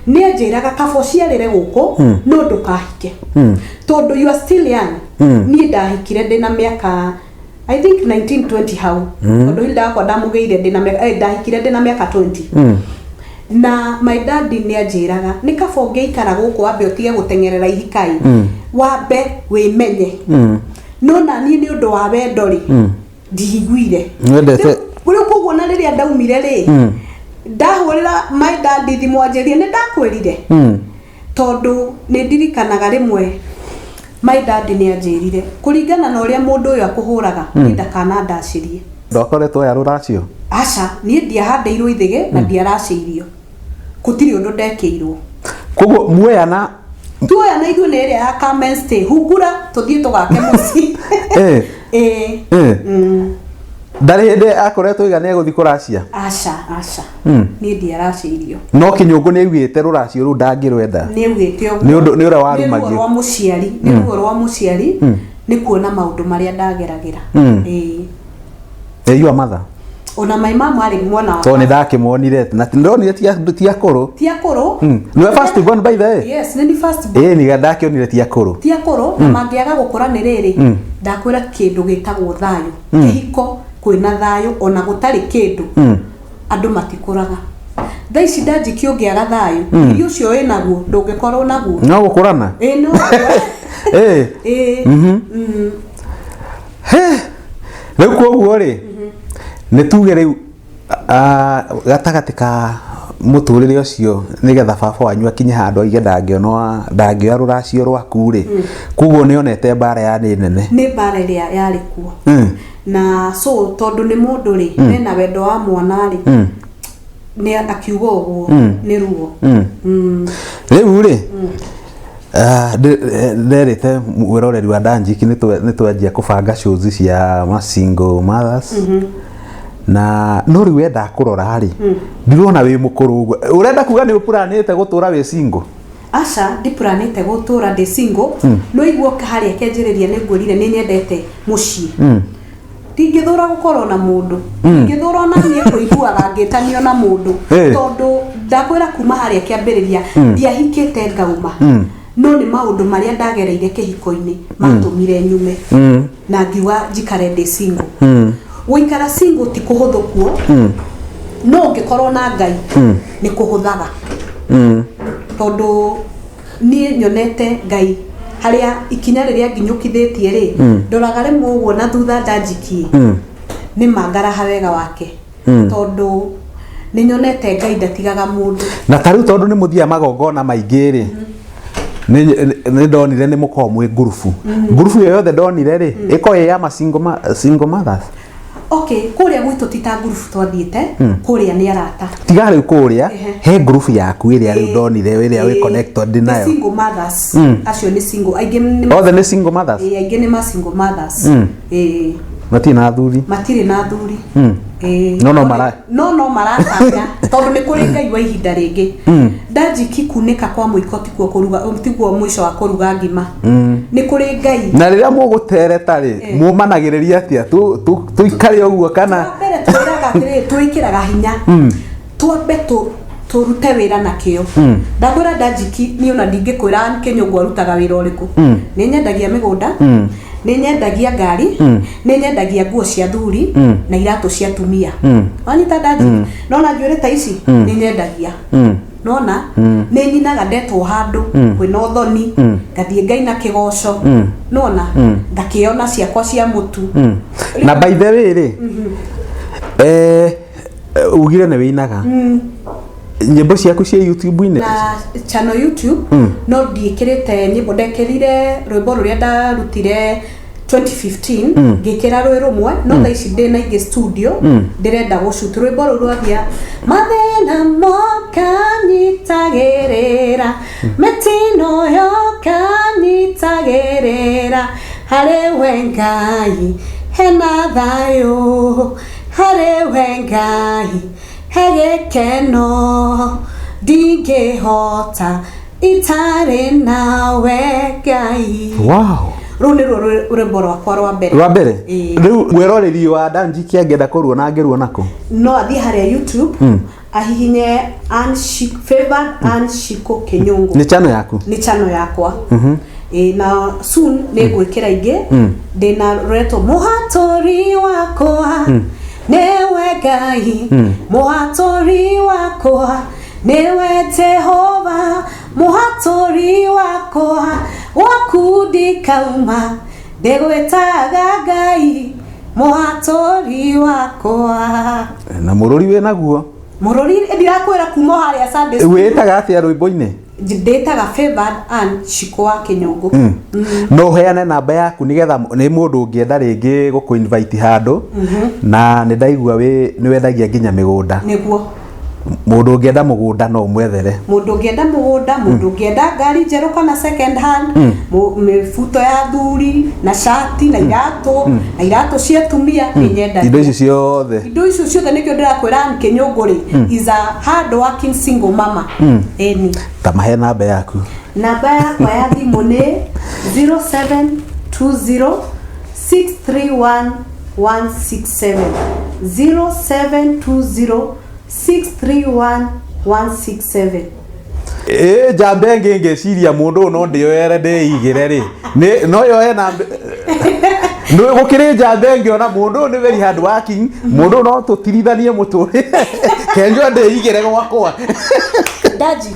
Nĩ anjĩraga kaba ũciarĩre gũkũ no ndũkahike tondũ you are still young. Niĩ ndahikire ndĩna mĩaka, I think, 19 20 hau, tondũ Hilda wakwa ndamũgĩire ndĩna mĩaka, ndahikire ndĩna mĩaka 20. Na my daddy nĩ anjĩraga nĩ kaba ũngĩikara gũkũ wambe ũtige gũteng'erera ihikai, wambe wĩmenye. No na niĩ nĩ ũndũ wa wendo rĩ, ndiguire. Rĩu koguo na rĩrĩa ndaumire rĩ, ndahũrĩra my daddy thimũ anjĩrie nĩ ndakwĩrire, tondũ nĩ ndirikanaga rĩmwe my daddy nĩ anjĩrire kũringana na ũrĩa mũndũ ũyũ akũhũraga, niĩ ndakanandacĩrie. Ndwakoretwo ya rũracio? Aca, niĩ ndiahandĩirwo ithĩgĩ na ndiaracĩirio, gũtirĩ ũndũ ndekĩirwo. Koguo muoyana? Tuoya na ithuĩ nĩ ĩrĩa ya come and stay, hungura tũthiĩ tũgake mũciĩ. Ĩĩ. Ndarĩ hĩndĩ akoretwo iga nĩ egũthiĩ kũracia? Aca, aca, niĩ ndiaracĩirio. No Kĩnyũngũ nĩ augĩte rũracio rũu ndangĩrwenda. Nĩ augĩte ũguo. Nĩ ũrĩa Nĩ ruo warumagio. Rwa mũciari, nĩ ruo rwa mũciari nĩ kuona maũndũ marĩa ndageragĩra. Ĩĩ. Your mother? Ona my mom arĩ mwana wa Tondũ nĩ ndakĩmonire na ndonire ti akũrũ. Ti akũrũ. Nĩwe first born, by the way? Yes, nĩ ni first born. Ĩĩ, niga ndakĩonire ti akũrũ. Ti akũrũ, na mangĩaga gũkũra nĩ rĩrĩ ndakwĩra kĩndũ gĩtagwo thayũ, kĩhiko kwĩna thayũ ona gũtarĩ kĩndũ, andũ matikũraga. Thaa ici Ndanjiki ũngĩaga thayũ, irio ũcio wĩnaguo ndũngĩkorwo naguo. No gũkũrana. Ĩĩ, no. Ĩĩ. He, rĩu koguo rĩ, nĩ tuge rĩu gatagatĩ ka mũtũrĩre ũcio, nĩgetha baba wanyu akinye handũ aige ndangĩona ndangĩoya rũracio rwaku rĩ, koguo nĩ onete mbara yarĩ nene. Nĩ mbara ĩrĩa yarĩ kuo. Na so tondũ nĩ mũndũ rĩ mena wendo wa mwana rĩ, nĩ akiuga ũguo nĩ ruo. Rĩu rĩ, nderĩte mwĩroreri wa Danjik nĩ twanjia kũbanga shows cia ma single mothers, na no rĩu wenda kũrora rĩ, ndirona wĩ mũkũrũ ũguo. Ũrenda kuga nĩ ũpuranĩte gũtũra wĩ single? Aca, ndipuranĩte gũtũra ndĩ single. No iguo harĩa kĩanjĩrĩria nĩ ngwĩrire nĩ nyendete mũciĩ. Ndingĩthũra gũkorwo na mũndũ, ndingĩthũra ona niĩ kũiguaga ngĩtanio na mũndũ. Tondũ ndakwĩra kuma harĩa kĩambĩrĩria ndiahikĩte ngauma, no nĩ maũndũ marĩa ndagereire kĩhiko-inĩ matũmire nyume na ngiuga njikare ndĩ single. Gũikara single ti kũhũthũ kuo, no ũngĩkorwo na Ngai nĩ kũhũthaga, tondũ niĩ nyonete Ngai harĩa ikinya rĩrĩa nginyũkithĩtie rĩ, ndoraga rĩmwe ũguo na thutha ndanjikie nĩ mangaraha wega wake, tondũ nĩ nyonete Ngai ndatigaga mũndũ. Na ta rĩu tondũ nĩ mũthiaga magongona maingĩ rĩ, nĩ ndonire nĩ mũkoragwo mwĩ ngurubu ngurubu ĩyo yothe ndonire rĩ, ĩkoragwo ĩ ya ma single mothers? Okay, kũrĩa gwitũ ti ta ngurubu twathiĩte, kũrĩa nĩ arata. Tiga rĩu kũrĩa, he ngurubu yaku ĩrĩa rĩu ndonire ĩrĩa wĩ connected Nĩ nayo. Single mothers. Acio nĩ single aingĩ nĩ Othe nĩ single mothers? Ĩĩ, aingĩ nĩ ma single mothers. Ĩĩ. Matirĩ na athuri? Matirĩ na athuri. Ĩĩ. No no mara No maratanya, tondũ nĩ kũrĩ Ngai wa ihinda rĩngĩ. Ndanjiki kunĩka kwa mũiko tikuo kũruga, tiguo mũico wa kũruga ngima. Nĩ kũrĩ Ngai. Na rĩrĩa mũgũtereta rĩ, mumanagĩrĩria atĩa? Tũikare ũguo kana? Wa mbere twĩraga atĩrĩrĩ, twĩkĩraga hinya twambe tũrute wĩra na kĩo. Ndakwĩra ndanjiki niĩ ona ndingĩkwĩra Kĩnyũngũ arutaga wĩra ũrĩkũ. Nĩ nyendagia mĩgũnda. Nĩ nyendagia ngari, nĩ nyendagia nguo cia thuri na iratũ cia atumia. Wanyita ndaji? Nona njuĩrĩ ta ici nĩ nyendagia. Nona nĩ nyinaga ndetwo handũ kwĩna ũthoni, ngathiĩ ngaina kĩgoco. Nona ngakĩona ciakwa cia mũtu. Na by the way rĩ, ugire nĩ wĩinaga nyĩmbo ciaku cia YouTube-inĩ? Na channel YouTube no ndiĩkĩrĩte nyĩmbo. Ndekĩrire rwĩmbo rũrĩa ndarutire 2015, ngĩkĩra rwĩ rũmwe, no thaa ici ndĩ na ingĩ studio ndĩrenda gũcut rwĩmbo rũu rwathia mathĩna moka nyitagĩrĩra, mĩtino yoka nyitagĩrĩra, harĩ we Ngai hena thayũ, harĩ we Ngai he gĩkeno, ndingĩhota itarĩ nawe Ngai. Rũu nĩruo rwĩmbo rwakwa rwa mbere. Rwa mbere. Ĩĩ. Rĩu mwĩroreri wa Danjiki angĩenda kũruona, angĩruona kũ? No athiĩ harĩa YouTube, ahihinye Ann Favored Ann Shiko Kinyungu. Nĩ channel yaku? Nĩ channel yakwa. Ĩĩ, na soon nĩ ngwĩkĩra ingĩ. Ndĩna rũretwo mũhatũri wakwa nĩwe Ngai, mũhatũri wakwa nĩwe Jehova, mũhatũri wakwa gwaku ndikauma, ndĩgwĩtaga Ngai mũhatũri wakwa. Na mũrũri wĩ naguo? Mũrũri ndirakwĩra kuma o harĩa Sunday school. Wĩtaga atĩa rwĩmbo-inĩ? Ndĩtaga Favored Ann Shiko wa Kinyũngũ. No ũheane namba yaku nĩgetha nĩ mũndũ ũngĩenda rĩngĩ gũkũ invite handũ, na nĩ ndaigua wĩ nĩ wendagia nginya mĩgũnda? Nĩguo. Mũndũ ũngĩenda mũgũnda no ũmwethere? Mũndũ ũngĩenda mũgũnda, mũndũ ũngĩenda ngari njerũ kana second hand, mĩbuto ya thuri na cati na iratũ na iratũ cia atumia, nĩ nyendagia. Indo icio ciothe? Indo icio ciothe. Nĩkĩo ndĩrakwĩra Ann Kĩnyũngũ rĩ is a hard working single mama, ĩni. Ta mahe namba yaku. Namba yakwa ya thimũ nĩ 0720 631 167, 0720 631 167. Ĩ njamba ĩngĩ ngĩciria mũndũ ũyũ no ndĩyoere ndĩigĩre rĩ, no yoe na nĩ gũkĩrĩ njamba ĩngĩ ona mũndũ ũyũ nĩ very hard working, mũndũ ũyũ no tũtirithanie mũtũrĩre kenjwa ndĩigĩre gwakwa. Ndaji,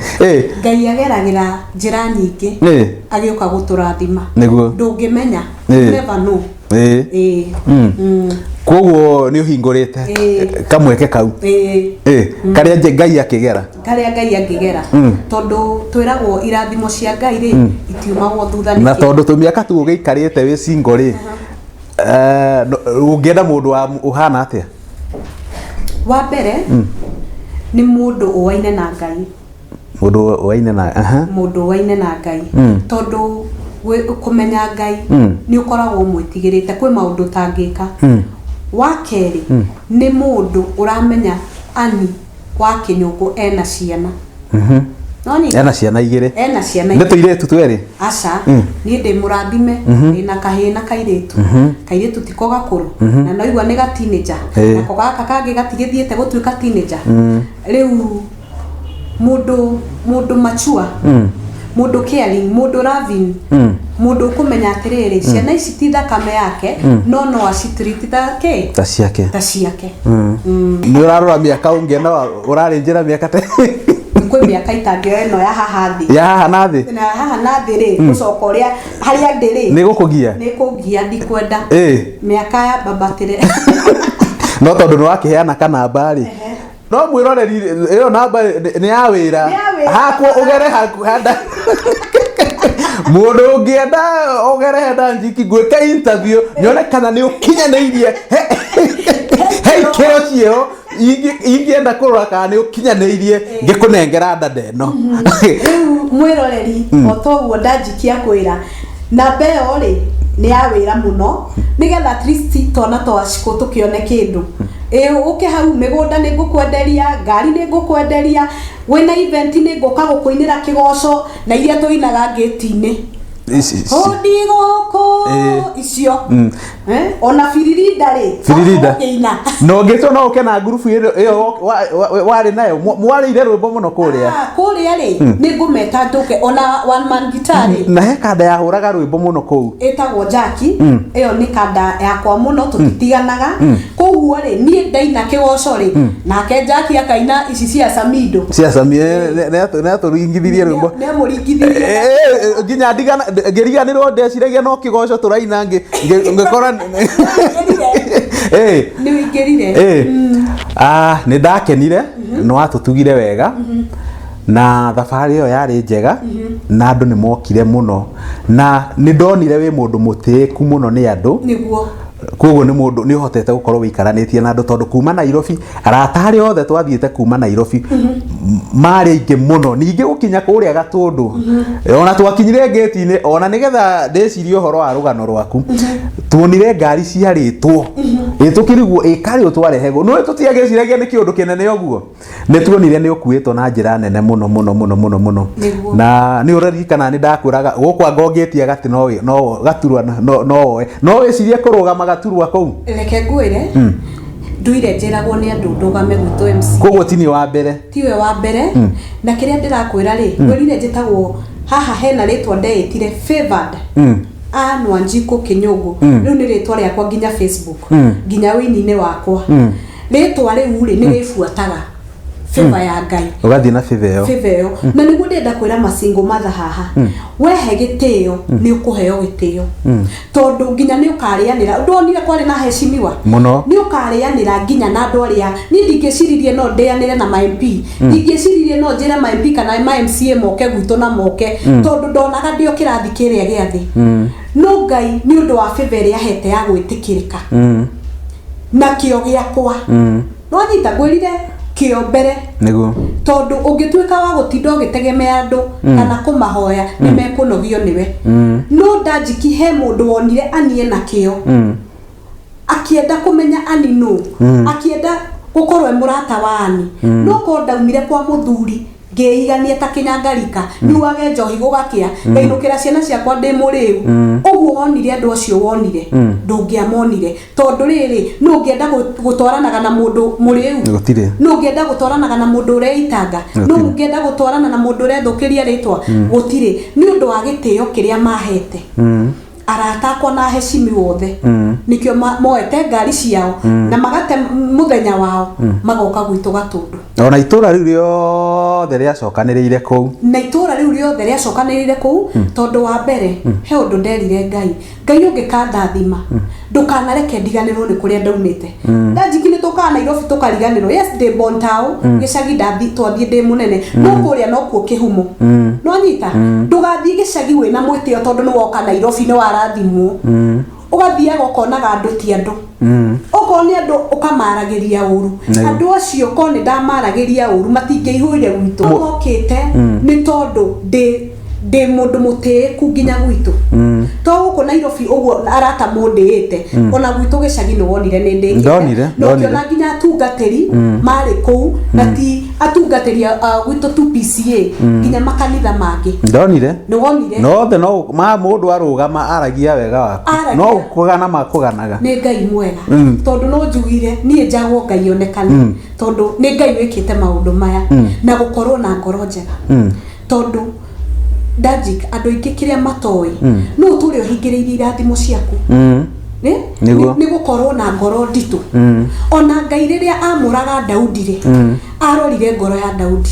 Ngai ageragĩra njĩra nyingĩ agĩũka gũtũrathima. Ndũngĩmenya. You never know. Ĩĩ. Koguo nĩ ũhingũrĩte kamweke kau? Ĩĩ. Karĩa Ngai akĩgera. Karĩa Ngai angĩgera, tondũ twĩragwo irathimo cia Ngai rĩ itiumagwo thutha. Na Nĩkĩ? Tondũ tũmĩaka tu ũgĩikarĩte wĩ single rĩ, ũngĩenda mũndũ wa ũhana atĩa? Wa mbere nĩ mũndũ ũwaine na Ngai. Mũndũ ũwaine na aha. Mũndũ ũwaine na Ngai, tondũ kũmenya Ngai nĩ ũkoragwo mwĩtigĩrĩte kwĩ maũndũ ũtangĩka. Wa kerĩ nĩ mũndũ ũramenya ani wa Kĩnyũngũ ena ciana. No nyita? Ena ciana igĩrĩ? Ena ciana. Nĩ tũirĩtu twerĩ? Aca, niĩ ndĩ mũrathime, ndĩna kahĩĩ na kairĩtu. Kairĩtu tiko gakũrũ na noigua nĩ ga teenager. Nako gaka kangĩ gatigĩthiĩte gũtuĩka teenager. Rĩu mũndũ mature, mũndũ caring, mũndũ loving, mũndũ ũkũmenya atĩrĩrĩ, ciana ici ti thakame yake, no acitreat ta kĩ? Ta ciake. Ta ciake. Nĩ ũrarora mĩaka ũngĩenda ũrarĩ njĩra mĩaka ta Kwĩ mĩaka itangĩoya ĩno ya haha thĩ. Ya haha na thĩ? Na haha na thĩ rĩ, gũcoka ũrĩa harĩa ndĩ rĩ, Nĩ gũkũgia. Nĩ kũngia, ndikwenda mĩaka ya mbabatĩre. No tondũ nĩ wakĩheana kanamba rĩ, no mwĩroreri, ĩyo namba nĩ ya wĩra. Nĩ ya wĩra. Hakwo ũgere haku handa mũndũ ũngĩenda ũgere henda njiki ngwĩke interview nyone kana nĩ ũkinyanĩirie he ikĩro ciĩho ingĩenda kũrora kana nĩ ũkinyanĩirie ngĩkũnengera ndanda ĩno. Rĩu mwĩroreri, o toguo ndanjikia kwĩra, namba ĩyo rĩ nĩ ya wĩra mũno, nĩgetha at least twana twa cikũ tũkĩone kĩndũ. Ĩ ũke hau mĩgũnda nĩ ngũkwenderia, ngari nĩ ngũkwenderia, wĩna event nĩ ngũka gũkũinĩra kĩgoco na iria tũinaga ngĩti-inĩ. Hũndi gũkũ icio. Eh, ona biririnda rĩ. Biririnda. Ũkĩina. Na ũngĩtwo no ũke na ngurubu ĩyo warĩ nayo, mwarĩire rwĩmbo mũno kũrĩa. Ah, kũrĩa rĩ nĩ ngũmeta ndũke ona one man guitar rĩ. Na he kanda yahũraga rwĩmbo mũno kũu. Ĩtagwo Jackie. Ĩyo nĩ kanda yakwa mũno, tũtitiganaga. Koguo rĩ, niĩ ndaina kĩgoco rĩ, nake Jackie akaina ici cia Samido. Cia Sami nĩatũringithirie rwĩmbo. Nĩamũringithirie. Nginya ndigana ngĩriganĩrwo, ndeciragia no kĩgoco tũraina, ngĩkora Nĩ wĩingĩrire. Ah, nĩ ndakenire, nĩ watũtugire wega na thabarĩ ĩyo yarĩ njega na andũ nĩ mokire mũno, na nĩ ndonire wĩ mũndũ mũtĩĩku mũno nĩ andũ. Nĩguo. Koguo nĩ mũndũ nĩ ũhotete gũkorwo wĩikaranĩtie na andũ, tondũ kuma Nairobi arata arĩa othe twathiĩte kuma Nairobi marĩ aingĩ mũno. Ningĩ gũkinya kũrĩa Gatũndũ, ona twakinyire ngĩti-inĩ, ona nĩgetha ndĩcirie ũhoro wa rũgano rwaku, tuonire ngari ciarĩtwo ĩ tũkĩrigwo ĩ karĩ twarehegwo nĩ tũtiagĩciragia nĩ kĩũndũ kĩnene ũguo. Nĩ tuonire nĩ ũkuĩtwo na njĩra nene mũno mũno mũno mũno mũno. Nĩguo. Na nĩ ũraririkana nĩ ndakwĩraga gũkũ anga ũngĩtia gati no gaturwa no woe no wĩcirie kũrũgama gaturwa kũu. Reke ngwĩre, nduire njĩragwo nĩ andũ ndũgame gwitũ MC. Koguo ti niĩ wa mbere. Tiwe wa mbere. Na kĩrĩa ndĩrakwĩra rĩ, ngwĩrire njĩtagwo haha hena rĩtwa ndeĩtire Favored Ann Wanjikũ Kĩnyũngũ. Rĩu nĩ rĩtwa rĩakwa nginya Facebook, nginya wĩini-inĩ wakwa. Rĩtwa rĩu rĩ nĩ rĩbuataga favor ya Ngai. Ũgathiĩ na favor ĩyo. Favor ĩyo. Na nĩguo ndĩrenda kwĩra masingle mother haha, wehe gĩtĩo nĩ ũkũheo gĩtĩo, tondũ nginya nĩ ũkarĩanĩra. Ndonire kwarĩ na heshimiwa Mũno. Nĩ ũkarĩanĩra nginya na andũ arĩa niĩ ndingĩciririe no ndĩanĩre na ma MP, ndingĩciririe no njĩre ma MP kana ma MCA moke gwitũ na moke, tondũ ndonaga ndĩ o kĩrathi kĩrĩa gĩa thĩ. No Ngai nĩ ũndũ wa favor ĩrĩa ahete ya gwĩtĩkĩrĩka na kĩo gĩakwa, nonyita ngwĩrire kĩo mbere. Tondũ ũngĩtuĩka wa gũtinda ũgĩtegemea andũ kana kũmahoya, nĩ mekũnogio nĩwe. No ndanjiki he mũndũ wonire anie na kĩo, akĩenda kũmenya ani nũ, akĩenda gũkorwo e mũrata wa ani. No korwo ndaumire kwa mũthuri ngĩigania ta kĩnyangarika, nyuage njohi gũgakĩa, ngainũkĩra ciana ciakwa ndĩ mũrĩu ũguo, wonire andũ acio wonire ndũngĩamonire, tondũ rĩrĩ, nũ ũngĩenda gũtwaranaga na mũndũ mũrĩu? Gũtirĩ. Nũ ũngĩenda gũtwaranaga na mũndũ ũreitanga? Nũ Gũtirĩ. ũngĩenda gũtwarana na mũndũ ũrethũkĩria rĩtwa? Gũtirĩ. Nĩ ũndũ wa gĩtĩo kĩrĩa mahete arata akwa na hecimi wothe, nĩkĩo moete ngari ciao na magate mũthenya wao magoka gwitũ Gatũndũ. Ona itũra rĩu rĩothe rĩacokanĩrĩire kũu. Na itũra rĩu rĩothe rĩacokanĩrĩire kũu, tondũ wa mbere he ũndũ nderire Ngai: Ngai, ũngĩkandathima, ndũkanareke ndiganĩrwo nĩ kũrĩa ndaumĩte. Ndanjiki nĩ tũkaga Nairobi tũkariganĩrwo. Yes, ndĩ Bontao gĩcagi, ndathi twathiĩ ndĩ mũnene, no kũrĩa nokuo kĩhumo. Nonyita ndũgathiĩ gĩcagi wĩna mwĩtĩo tondũ nĩ woka Nairobi nĩ warathimwo, ũgathiaga ũkonaga andũ ti andũ. Okorwo nĩ andũ ũkamaragĩria ũru, andũ acio korwo nĩ ndamaragĩria ũru matingĩihũire gwitũ mokĩte, nĩ tondũ ndĩ mũndũ mũtĩĩku nginya gwitũ. To gũkũ Nairobi ũguo arata mũndĩĩte, ona gwitũ gĩcagi nĩ wonire nĩ ndĩkĩte. Ndonire, Na ndonire. ũkĩona nginya atungatĩri marĩ kũu, na ti atungatĩri a gwitũ tu PCA, nginya makanitha mangĩ. Ndonire. Nĩ wonire. Nothe no ma mũndũ arũgama aragia wega waku. Aragia. No kũgana makũganaga. Nĩ Ngai mwega, tondũ no njugire niĩ njagwo Ngai onekane, tondũ nĩ Ngai wĩkĩte maũndũ maya na gũkorwo na ngoro njega. Tondũ Danjik, andũ aingĩ kĩrĩa matoĩ, no ũtũre ũhingĩrĩirie irathimo ciaku. Nĩ Nĩguo. Nĩ gũkorwo na ngoro nditũ. Ona Ngai rĩrĩa amũraga Daudi rĩ, arorire ngoro ya Daudi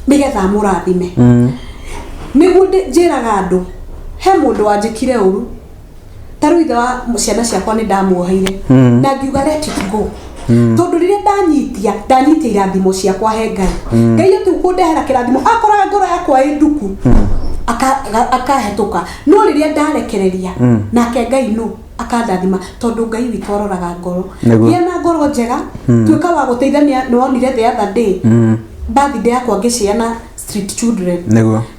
nĩgetha amũrathime. Nĩguo njĩraga andũ, he mũndũ wanjĩkire ũru, ta rĩu ithe wa ciana ciakwa, nĩ ndamuoheire na ngiuga let it go, tondũ rĩrĩa ndanyitia irathimo ciakwa he Ngai, Ngai ati kũndehera kĩrathimo akoraga ngoro yakwa ĩ nduku, akahetũka. No rĩrĩa ndarekereria, nake Ngai no akandathima, tondũ Ngai witũ aroraga ngoro. Gĩa na ngoro njega, tuĩka wa gũteithania. Nĩ wonire the other day birthday yakwa ngĩciana street children.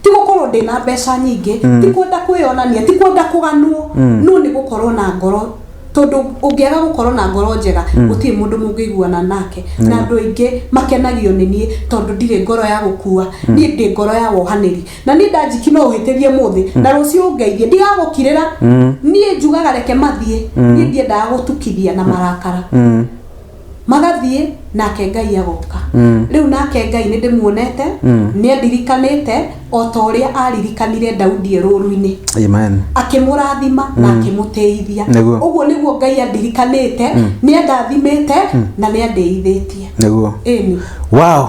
Ti gũkorwo ndĩna mbeca nyingĩ, ti kwenda kwĩyonania, ti kwenda kũganwo, no nĩ gũkorwo na ngoro. Tondũ ũngĩaga gũkorwo na ngoro njega, gũtirĩ mũndũ mũngĩiguana nake. Na andũ aingĩ makenagio nĩ niĩ tondũ ndirĩ ngoro ya gũkua, niĩ ndĩ ngoro ya wohanĩri. Na niĩ Ndanjiki no ũhĩtĩrie mũthĩ na rũciũ ũngeithie, ndigagũkirĩra. Niĩ njugaga reke mathiĩ, niĩ ndiendaga gũtukithia na marakara. Magathiĩ nake Ngai agoka. Rĩu nake Ngai nĩ ndĩmuonete, nĩ andirikanĩte o ta ũrĩa aririkanire Daudi e rũru-inĩ. Amen. Akĩmũrathima na akĩmũtĩithia. Nĩguo. Ũguo nĩguo Ngai andirikanĩte, nĩ andathimĩte na nĩ andĩithĩtie. Nĩguo. Ĩni. Wow.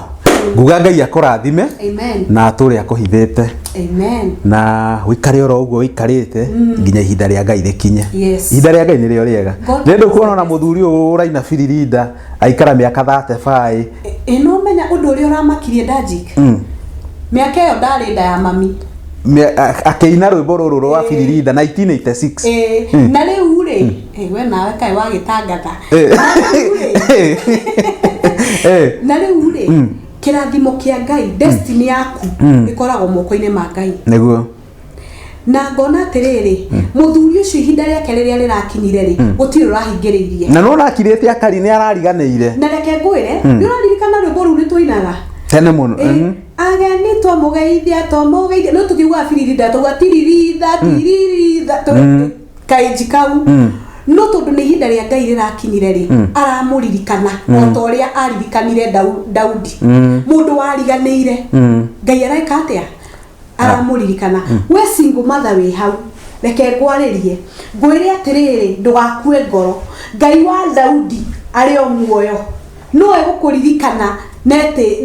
Nguga Ngai akũrathime Amen. na atũre akũhithĩte Amen. na ũikare oro ũguo ũikarĩte nginya ihinda rĩa Ngai rĩkinye. Yes. Ihinda rĩa Ngai nĩrĩo rĩega. God Nĩ ndũkuona ona mũthuri ũyũ ũraina biririnda aikara mĩaka 35. Ĩ no menya ũndũ ũrĩa ũramakirie Ndajik. Mĩaka ĩyo ndarĩ nda ya mami. Akĩina rwĩmbo rũrũ rwa biririnda 1986. Ĩ, na rĩu rĩ, ĩ, we nawe kaĩ wagĩtangatha. Na rĩu rĩ, na rĩu rĩ, kĩrathimo kĩa Ngai, destiny yaku ĩkoragwo moko-inĩ ma Ngai. Nĩguo. Na ngona atĩrĩrĩ, mũthuri ũcio ihinda rĩake rĩrĩa rĩrakinyire rĩ, gũtirĩ ũrahingĩrĩirie. Na nĩwona akirĩte akari nĩ arariganĩire. Na reke ngwĩre, nĩ ũraririkana rwĩmbo rũu nĩ twainaga? Tene mũno. Ĩ, ageni twamũgeithia twamũgeithia, no tũkiugaga biririnda tauga tiriritha tiriritha kainji kau. No tondũ nĩ ihinda rĩa Ngai rĩrakinyire rĩ, aramũririkana o ta ũrĩa aririkanire Daudi, mũndũ wariganĩire. Ngai areka atĩa? Aramũririkana. We single mother wĩ hau, reke ngwarĩrie, ngwĩre atĩrĩrĩ, ndũgakue ngoro. Ngai wa Daudi arĩ o muoyo, no egũkũririkana na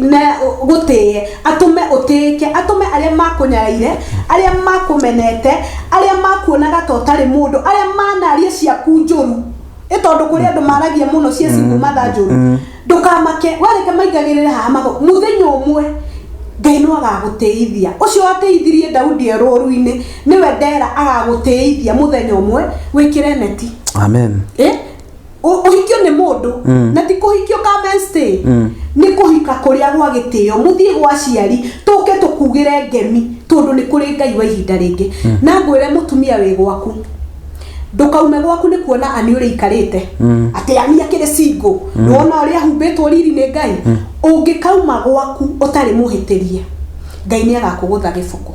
na gũtĩe, atũme ũtĩĩke, atũme arĩa makũnyaraire, arĩa makũmenete, arĩa makuonaga ta ũtarĩ mũndũ, arĩa manaria ciaku njũru. Ĩ tondũ kũrĩ andũ maragia mũno cia single mother njũru. Ndũkamake, wereke maigagĩrĩre haha mago. Mũthenya ũmwe Ngai no agagũtĩithia. Ũcio watĩithirie Daudi e rũru-inĩ, nĩwe ndera agagũtĩithia mũthenya ũmwe wĩkĩre neti. Amen. Ĩ? Ũhikio nĩ mũndũ, na ti kũhikio come and stay. Nĩ kũhika kũrĩa gwa gĩtĩo, mũthiĩ gwa aciari, tũke tũkugĩre ngemi, tondũ nĩ kũrĩ Ngai wa ihinda rĩngĩ. Na ngwĩre mũtumia wĩ gwaku, ndũkaume gwaku nĩ kuona ani ũrĩa ikarĩte, atĩ ani akĩrĩ single, nĩwona ũrĩa ahumbĩtwo riri nĩ Ngai. Ũngĩkauma gwaku ũtarĩ mũhĩtĩrie, Ngai nĩ agakũgũtha gĩboko.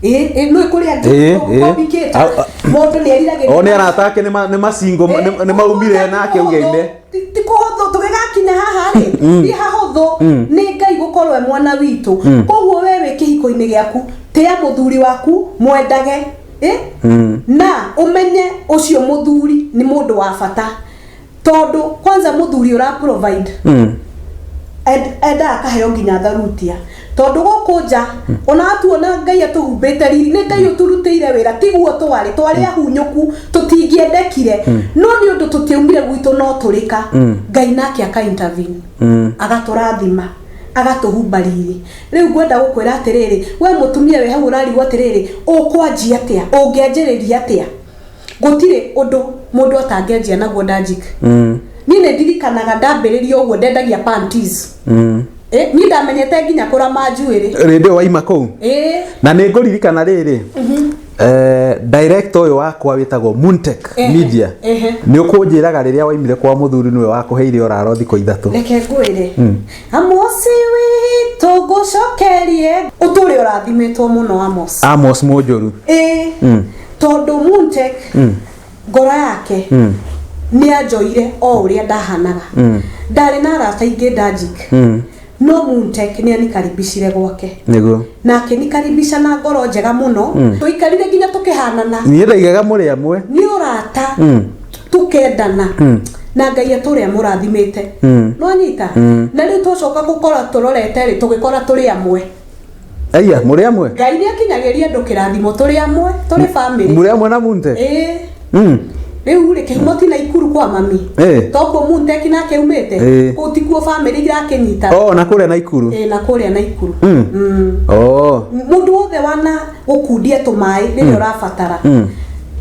Ĩ, ĩ, nĩ kũrĩ angĩ kũmbikĩte. Mũndũ nĩ eriragĩria. O nĩ arata ake nĩ macingo, nĩ maumire nake ugeime. Ti kũhũthũ tũgĩgakinya haha rĩ, ti hahũthũ, nĩ Ngai gũkorwo e mwana witũ. Koguo we wĩ kĩhiko-inĩ gĩaku, tĩa mũthuri waku, mwendage, ĩ? Na ũmenye ũcio mũthuri nĩ mũndũ wa bata, tondũ kwanza mũthuri ũra provide endaga akaheo nginya tharutia, tondũ gũkũ nja ona atuona Ngai atũhumbĩte riri, nĩ Ngai ũtũrutĩire wĩra, tiguo twarĩ twarĩ ahunyũku, tũtingĩendekire, no nĩ ũndũ tũtiaumire gwitũ no tũrĩka, Ngai nake aka intervene, agatũrathima, agatũhumba riri. Rĩu ngwenda gũkwĩra atĩrĩrĩ, we mũtumia wĩ hau ũrarigwo atĩrĩrĩ, ũkwanjia atĩa, ũngĩanjĩrĩria atĩa? Gũtirĩ ũndũ mũndũ atangĩanjia naguo Ndajik. Niĩ nĩ ndirikanaga ndambĩrĩria ũguo ndendagia panties. Niĩ ndamenyete nginya kũrama njuĩrĩ. Rĩndĩ ĩyo waima kũu? Ĩ. Na nĩ ngũririkana rĩrĩ, director ũyũ wakwa wĩtagwo Moontech Media, nĩ ũkũnjĩraga rĩrĩa waimire kwa mũthuri nĩwe wakũheire ũraro thikũ 3. Reke ngwĩre, Amosi witũ ngũcokerie, ũtũre ũrathimĩtwo mũno Amos. Amos Mũnjũru. Ĩ, tondũ Moontech ngoro yake nĩ anjoire o ũrĩa ndahanaga. Ndarĩ na arata aingĩ Ndajik, no Moontech nĩ anikaribicire gwake. Nĩguo. Na akĩnikaribisha na ngoro njega mũno. Tũikarire nginya tũkĩhanana. Niĩ ndaigaga mũrĩ amwe. Nĩ ũrata, tukendana, na Ngai atũrĩa mũrathimĩte. Nĩwanyita? Na rĩu twacoka gũkora tũrorete rĩ, tũgĩkora tũrĩ amwe. Aya, mũrĩ amwe? Ngai nĩ akinyagĩria andũ kĩrathimo, tũrĩ amwe, tũrĩ family. Mũrĩ amwe na Moontech? Ĩĩ. Rĩu rĩ, kĩhumo ti Naikuru kwa mami. Tokuo Moontech nake aumĩte? Kũu tikuo family irakĩnyita. Oh, na kũrĩa Naikuru? Ĩĩ, na kũrĩa Naikuru. Mũndũ wothe wana gũkundia tũmaĩ rĩrĩa ũrabatara.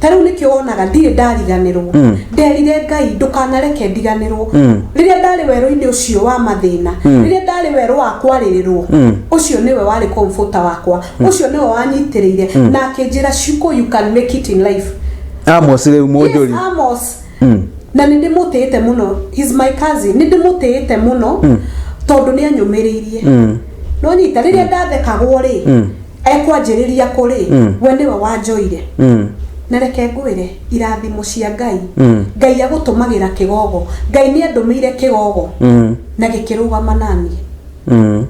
Ta rĩu nĩkĩo wonaga ndirĩ ndariganĩrwo. Nderire Ngai ndũkanareke ndiganĩrwo. Rĩrĩa ndarĩ werũ-inĩ ũcio wa mathĩna, rĩrĩa ndarĩ werũ wa kwarĩrĩrwo, ũcio nĩwe warĩ comforter wakwa, ũcio nĩwe wanyitĩrĩire na akĩnjĩra, Shiko, you can make it in life. Amos rĩu Mũnjũri. Yes, Amos. Na nĩ ndĩmũtĩĩte mũno, he's my cousin, nĩ ndĩmũtĩĩte mũno tondũ nĩ anyũmĩrĩirie. No nyita rĩrĩa ndathekagwo rĩ, ekwanjĩrĩria kũrĩ we nĩwe wanjoire. Na reke ngwĩre irathimo cia Ngai, Ngai agũtũmagĩra kĩgogo. Ngai nĩ andũmĩire kĩgogo na gĩkĩrũgama naniĩ.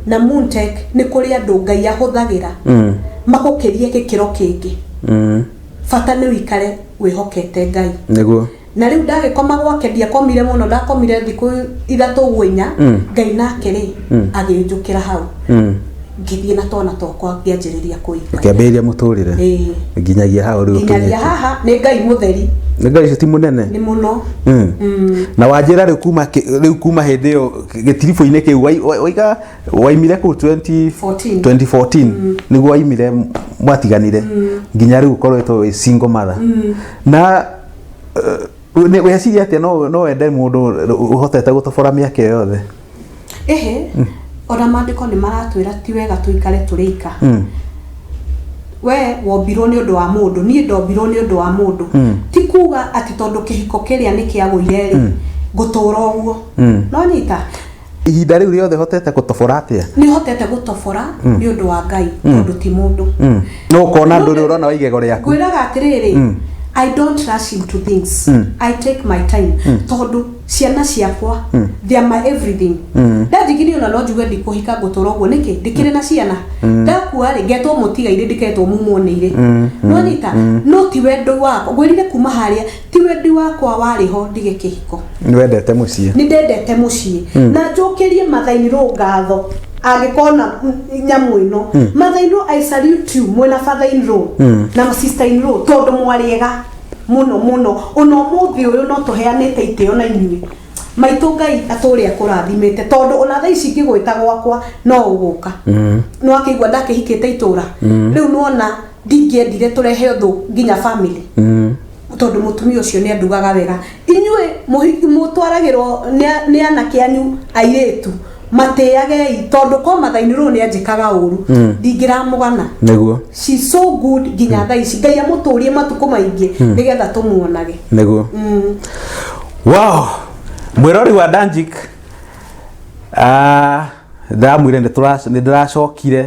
Na Moontech nĩ kũrĩ andũ Ngai ahũthagĩra magũkĩrie gĩkĩro kĩngĩ. Bata nĩ ũikare wĩhokete Ngai. Nĩguo. Na rĩu ndagĩkoma gwake, ndiakomire mũno, ndakomire thikũ 3 ũguo 4. Ngai nake rĩ agĩnjũkĩra hau, ngĩthiĩ na twana twakwa ngĩanjĩrĩria kũikara. Ũkĩambĩrĩria mũtũrĩre. Ĩĩ. Nginyagia hau rĩu nginyagia ũkinyĩte. Haha nĩ Ngai mũtheri. Nĩ Ngai ũcio ti mũnene. Nĩ mũno. Na wanjĩra rĩu kuma rĩu kuma hĩndĩ ĩyo gĩtiribũ-inĩ kĩu waiga waimire kũu 20 14. 2014 nĩguo waimire mwatiganire nginya rĩu ũkoretwo wĩ single mother na weciria atĩa no wende mũndũ ũhotete gũtobora mĩaka ĩyo yothe? Ĩhĩ, ona maandĩko nĩ maratwĩra ti wega tũikare tũrĩ ika. We wombirwo nĩ ũndũ wa mũndũ, niĩ ndombirwo nĩ ũndũ wa mũndũ. Ti kuga atĩ tondũ kĩhiko kĩrĩa nĩ kĩagũire rĩ, ngũtũra ũguo. No nyita. Ihinda rĩu rĩothe hotete gũtobora atĩa? Nĩ hotete gũtobora nĩ ũndũ wa Ngai, tondũ ti mũndũ. No ũkona ndũrĩ ũrona wa igego rĩaku. Ngwĩraga atĩrĩrĩ, I don't rush into things, I take my time, tondũ ciana ciakwa, they are my everything. Ndanjigire ona no njuge ndikũhika, ngũtũra ũguo nĩkĩ ndikĩrĩ na ciana. Ndakua rĩ, ngetwo mũtigairĩ, ndiketwo mumwoneire. No nyita, no ti wendo wakwa ngwĩrire kuma harĩa, ti wendi wakwa warĩ ho ndige kĩhiko. Nĩ wendete mũciĩ. Nĩ ndendete mũciĩ na njũkĩrie mother-in-law ngatho angĩkona nyamũ ĩno. Mother-in-law, I salute you, mwĩna father-in-law na sister-in-law, tondũ mwarĩega mũno mũno. Ona ũmũthĩ ũyũ no tũheanĩte itĩo na inyuĩ. Maitũ, Ngai atũrĩa kũrathimĩte, tondũ ona thaa ici ingĩgwĩta gwakwa no ũgũka. No akĩigua ndakĩhikĩte itũra rĩu, nĩwona ndingĩendire tũrehe ũthũ nginya family, tondũ mũtumia ũcio nĩ andugaga wega. Inyuĩ mũtwaragĩrwo nĩ anake anyu airĩtu, matĩagei, tondũ ko mother-in-law nĩ anjĩkaga ũru, ndingĩramũgana. She's so good nginya thaa ici. Ngai amũtũrie matukũ maingĩ nĩgetha tũmuonage. Nĩguo. Wow, mwĩrori wa Danjik, ndamwire nĩ ndĩracokire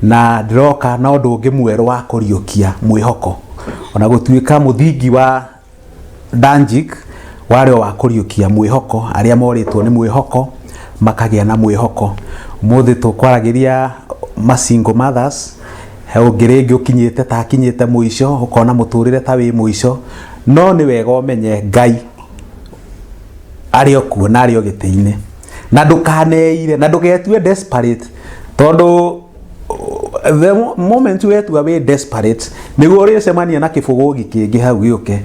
na ndĩroka na ũndũ ũngĩ mwerũ wa kũriũkia mwĩhoko. Ona gũtuĩka mũthingi wa Danjik warĩ o wa kũriũkia mwĩhoko, arĩa morĩtwo nĩ mwĩhoko makagĩa na mwĩhoko, ũmũthĩ tũkwaragĩria ma single mothers. He ũngĩ rĩngĩ ũkinyĩte ta akinyĩte mũico, ũkona mũtũrĩre ta wĩ mũico, no nĩ wega ũmenye Ngai arĩ o kuo na arĩ o gĩtĩ-inĩ, na ndũkaneire na ndũgetue desperate, tondũ the moment wetua wĩ desperate nĩguo ũrĩcemania na kĩbũgũgi kĩngĩ hau gĩũke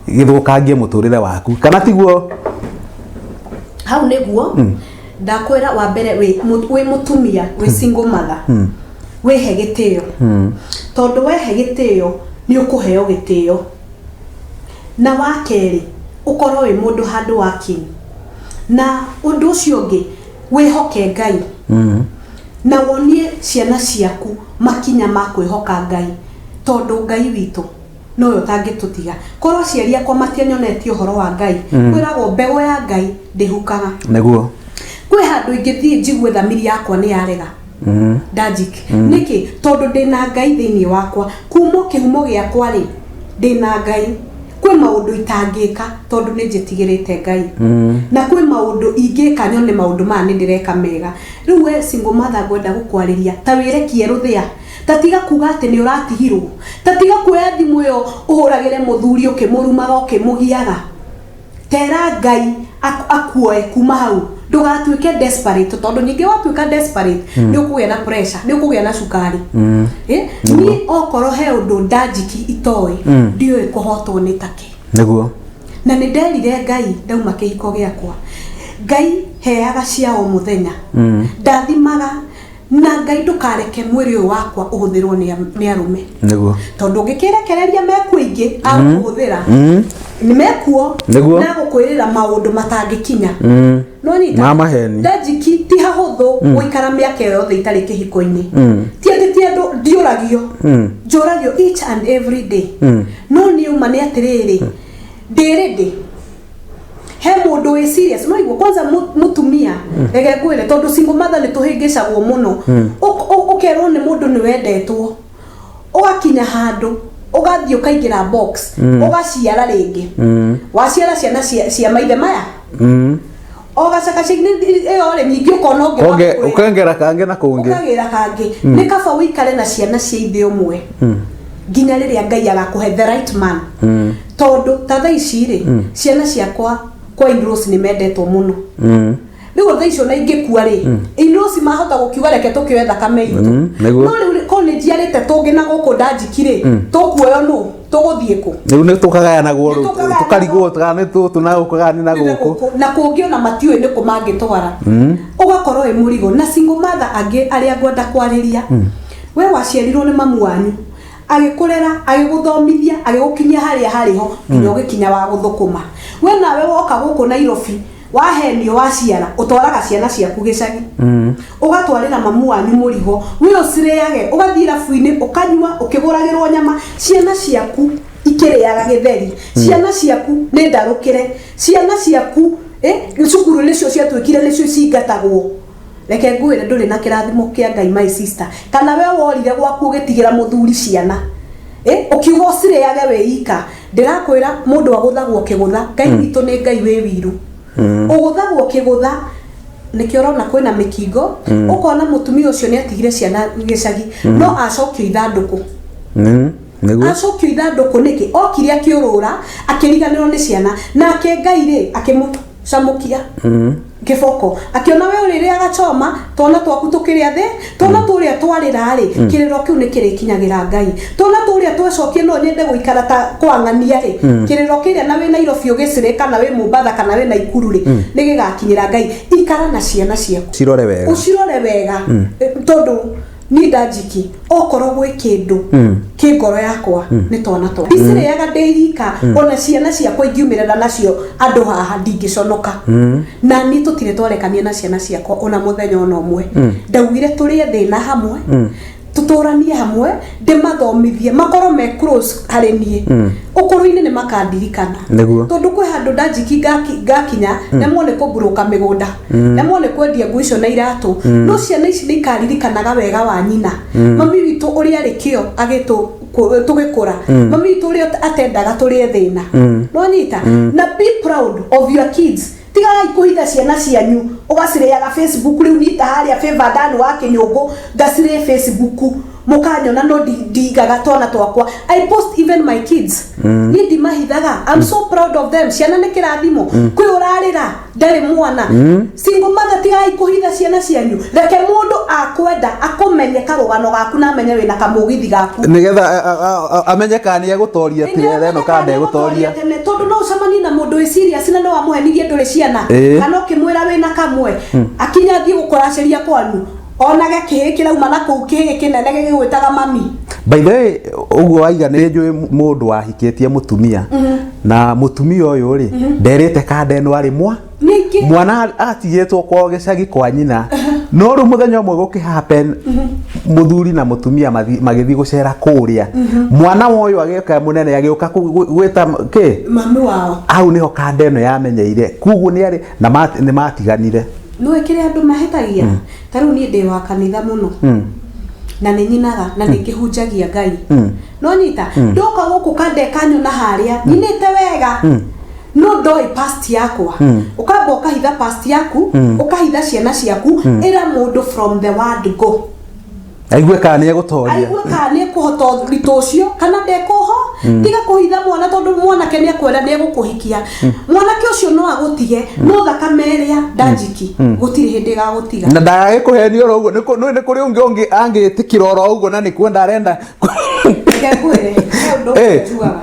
gĩthũkangie mũtũrĩre waku, kana tiguo? Hau nĩguo ndakwĩra wa mbere, wĩ mũtumia wĩ single mother, wĩhe gĩtĩo, tondũ wehe gĩtĩo nĩ ũkũheo gĩtĩo. Na wa kerĩ, ũkorwo wĩ mũndũ handũ working. Na ũndũ ũcio ũngĩ, wĩhoke Ngai na wonie ciana ciaku makinya ma kwĩhoka Ngai, tondũ Ngai witũ nowe ũtangĩtũtiga. Korwo aciari akwa matianyonetie ũhoro wa Ngai, kwĩragwo mbegũ ya Ngai ndĩhukaga. Kwĩ handũ ingĩthiĩ njigue thamiri yakwa nĩ yarega, Ndajik, nĩkĩ? Tondũ ndĩna Ngai thĩinĩ wakwa kuma o kĩhumo gĩakwa rĩ, ndĩna Ngai. Kwĩ maũndũ itangĩka tondũ nĩ njĩtigĩrĩte Ngai, na kwĩ maũndũ ingĩka nyone maũndũ maya nĩ ndĩreka mega. Rĩu we single mother, ngwenda gũkwarĩria ta wĩrekie rũthĩa, ta tiga kuga atĩ nĩ ũratigirwo, ta tiga kuoya thimũ ĩyo ũhũragĩre mũthuri ũkĩmũrumaga, ũkĩmũgiaga. Tera Ngai akuoe kuma hau, ndũgatuĩke desperate, tondũ ningĩ watuĩka desperate nĩ ũkũgĩa na pressure, nĩ ũkũgĩa na cukari. Niĩ okorwo he ũndũ ndanjiki itoĩ, ndiũĩ kũhotwo nĩ take. Na nĩ nderire Ngai ndauma kĩhiko gĩakwa, Ngai heaga cia o mũthenya, ndathimaga na Ngai, ndũkareke mwĩrĩ ũyũ wakwa ũhũthĩrwo nĩ arũme, tondũ ũngĩkĩrekereria mekuo ingĩ a kũhũthĩra. Nĩ mekuo. Nĩguo. Na gũkwĩrĩra maũndũ matangĩkinya. No nyita. Ma maheni. Ndanjiki ti hahũthũ gũikara mĩaka ĩyo yothe itarĩ kĩhiko-inĩ. Ti atĩ ti andũ ndiũragio. Njũragio each and every day. No niĩ uma nĩ atĩrĩrĩ, ndĩ ready. He mũndũ wĩ serious no igua kwanza mũtumia, reke ngwĩre, tondũ single mother nĩ tũhĩngĩcagwo mũno. Ũkerwo nĩ mũndũ nĩ wendetwo, ũgakinya handũ ũgathiĩ ũkaingĩra box, ũgaciara rĩngĩ, waciara ciana cia maithe maya o gacakaca-inĩ ĩyo rĩ, ningĩ ũkona ũngĩ wa Konge gũkwĩra. Ũkongera kangĩ na kũngĩ. Ũkagĩra kangĩ. Nĩ kaba ũikare na ciana cia ithe ũmwe nginya rĩrĩa Ngai agakũhe the right man, tondũ ta thaa ici rĩ, ciana ciakwa kwa in-laws nĩ mendetwo mũno. Rĩu thaa icio na ingĩkua rĩ, in-laws mahota gũkiuga, "Reke tũkĩoe thakame itũ." Nĩguo. No rĩu rĩ, korwo nĩ njiarĩte tũngĩ na gũkũ ndanjiki rĩ, tũkuoyo nũ, tũgũthiĩ kũ? Rĩu nĩ tũkagayanagwo rĩu. Nĩ tũkagayanagwo. Tũkarigwo kana nĩ tũtũ na gũkũ kana nĩ na gũkũ. Na kũngĩ ona matiũĩ nĩ kũ mangĩtwara, ũgakorwo wĩ mũrigo. Na single mother angĩ arĩa ngwenda kwarĩria, we waciarirwo nĩ mamu wanyu, agĩkũrera, agĩgũthomithia, agĩgũkinyia harĩa harĩ ho nginya ũgĩkinya wa gũthũkũma. We nawe woka gũkũ Nairobi, wahenio, waciara, ũtwaraga ciana ciaku gĩcagi, ũgatwarĩra mamu wanyu mũrigo, we ũcirĩage, ũgathiĩ irabu-inĩ, ũkanyua, ũkĩgũragĩrwo nyama, ciana ciaku ikĩrĩaga gĩtheri, ciana ciaku nĩ ndarũkĩre, ciana ciaku cukuru nĩcio ciatuĩkire nĩcio cingatagwo. Reke ngwĩre, ndũrĩ na kĩrathimo kĩa Ngai, my sister. Kana we worire gwaku, ũgĩtigĩra mũthuri ciana, ũkiuga ũcirĩage wĩ ika. Ndĩrakwĩra, mũndũ agũthagwo kĩgũtha. Ngai witũ nĩ Ngai wĩ wiru. Ũgũthagwo kĩgũtha, nĩkĩo ũrona kwĩna mĩkingo. Ũkona mũtumia ũcio nĩ atigire ciana gĩcagi, no acokio ithandũkũ. Nĩguo. Acokio ithandũkũ nĩkĩ? Okire akĩũrũra, akĩriganĩrwo nĩ ciana, nake Ngai rĩ, akĩmũcamũkia kĩboko, akĩona we ũrĩrĩaga choma, twana twaku tũkĩrĩa thĩ. Twana tũrĩa twarĩra rĩ, kĩrĩro kĩu nĩ kĩrĩkinyagĩra Ngai. Twana tũrĩa twecokia, "No nyende gũikara ta kwang'ania" rĩ, kĩrĩro kĩrĩa na wĩ Nairobi ũgĩcĩrĩ, kana wĩ Mombatha, kana wĩ Naikuru rĩ, nĩ gĩgakinyĩra Ngai. Ikara na ciana ciaku. Cirore wega. Ũcirore wega. Tondũ niĩ ndanjiki, okorwo gwĩ kĩndũ kĩ ngoro yakwa, nĩ twana twa ndicirĩaga ndĩ ika. Ona ciana ciakwa ingiumĩrĩra nacio andũ haha, ndingĩconoka. Na niĩ tũtirĩ twarekania na ciana ciakwa ona mũthenya ona ũmwe. Ndaugire tũrĩe thĩna hamwe, tũtũranie hamwe, ndĩmathomithie, makorwo me close harĩ niĩ. Ũkũrũ-inĩ nĩ makandirikana. Tondũ kwĩ handũ ndanjiki ngakinya nemwo nĩ kũmburuka mĩgũnda, nemwo nĩ kwendia nguo icio na iratũ, no ciana ici nĩ ikaririkanaga wega wa nyina, mami witũ ũrĩa arĩ kĩo agĩtũ tũgĩkũra, mami witũ ũrĩa atendaga tũrĩe thĩna. No nyita na be proud of your kids. Tigagai kũhitha ciana cianyu, ũgacirĩaga Facebook. Rĩu nita harĩa Favor Dan wa Kĩnyũngũ, ngacirĩe Facebook, mũkanyona, no ndingaga twana twakwa. I post even my kids. Niĩ ndimahithaga. I'm so proud of them. Ciana nĩ kĩrathimo. Kwĩ ũrarĩra ndarĩ mwana. Single mother, tigai kũhitha ciana cianyu. Reke mũndũ akwenda akũmenye karũgano gaku na amenye wĩna kamũgithi gaku. Nĩgetha amenye kana nĩ egũtoria tene ĩno kana ndegũtoria. Tene, tondũ no ũcemanie na mũndũ wĩ serious na no wamũhenirie ndũrĩ ciana, kana ũkĩmwĩra wĩna kamwe, akinya athiĩ gũkũracĩria kwanyu, onage kĩhĩ kĩrauma na kũu, kĩhĩ kĩnene gĩgĩgwĩtaga mami. By the way, ũguo waiga, nĩ njũĩ mũndũ wahikĩtie mũtumia, na mũtumia ũyũ rĩ, nderĩte kanda ĩno arĩ mwa Ningĩ mwana atigĩtwo kwao gĩcagi kwa nyina. No rĩu mũthenya ũmwe gũkĩ happen, mũthuri na mũtumia magĩthiĩ gũcera kũrĩa, mwana wa ũyũ agĩũka mũnene, agĩũka gwĩta kĩ? Mami wao. Hau nĩho kanda ĩno yamenyeire, koguo nĩ arĩ na nĩ matiganire. Nĩũĩ kĩrĩa andũ mahĩtagia? Ta rĩu niĩ ndĩ wa kanitha mũno, na nĩ nyinaga, na nĩ ngĩhunjagia Ngai. No nyita ndoka gũkũ, kande kanyona harĩa nyinĩte wega, no ndoĩ past yakwa. Ũkamba ũkahitha past yaku, ũkahitha ciana ciaku. Ĩra mũndũ from the word go. Aigue kana nĩ egũtoria. Aigue kana nĩ ekũhota ũritũ ũcio kana ndekũho. Tiga kũhitha mwana, tondũ mwanake nĩ ekwenda, nĩ egũkũhikia. Mwanake ũcio no agũtige, no thakame ĩrĩa ndanjiki gũtirĩ hĩndĩ ĩgagũtiga. Na ndagagĩkũhenia oro ũguo. Nĩ kũrĩ ũngĩ angĩtĩkĩra oro ũguo na nĩ kwenda arenda. Reke ngwĩre, he ũndũ ũmwe njugaga.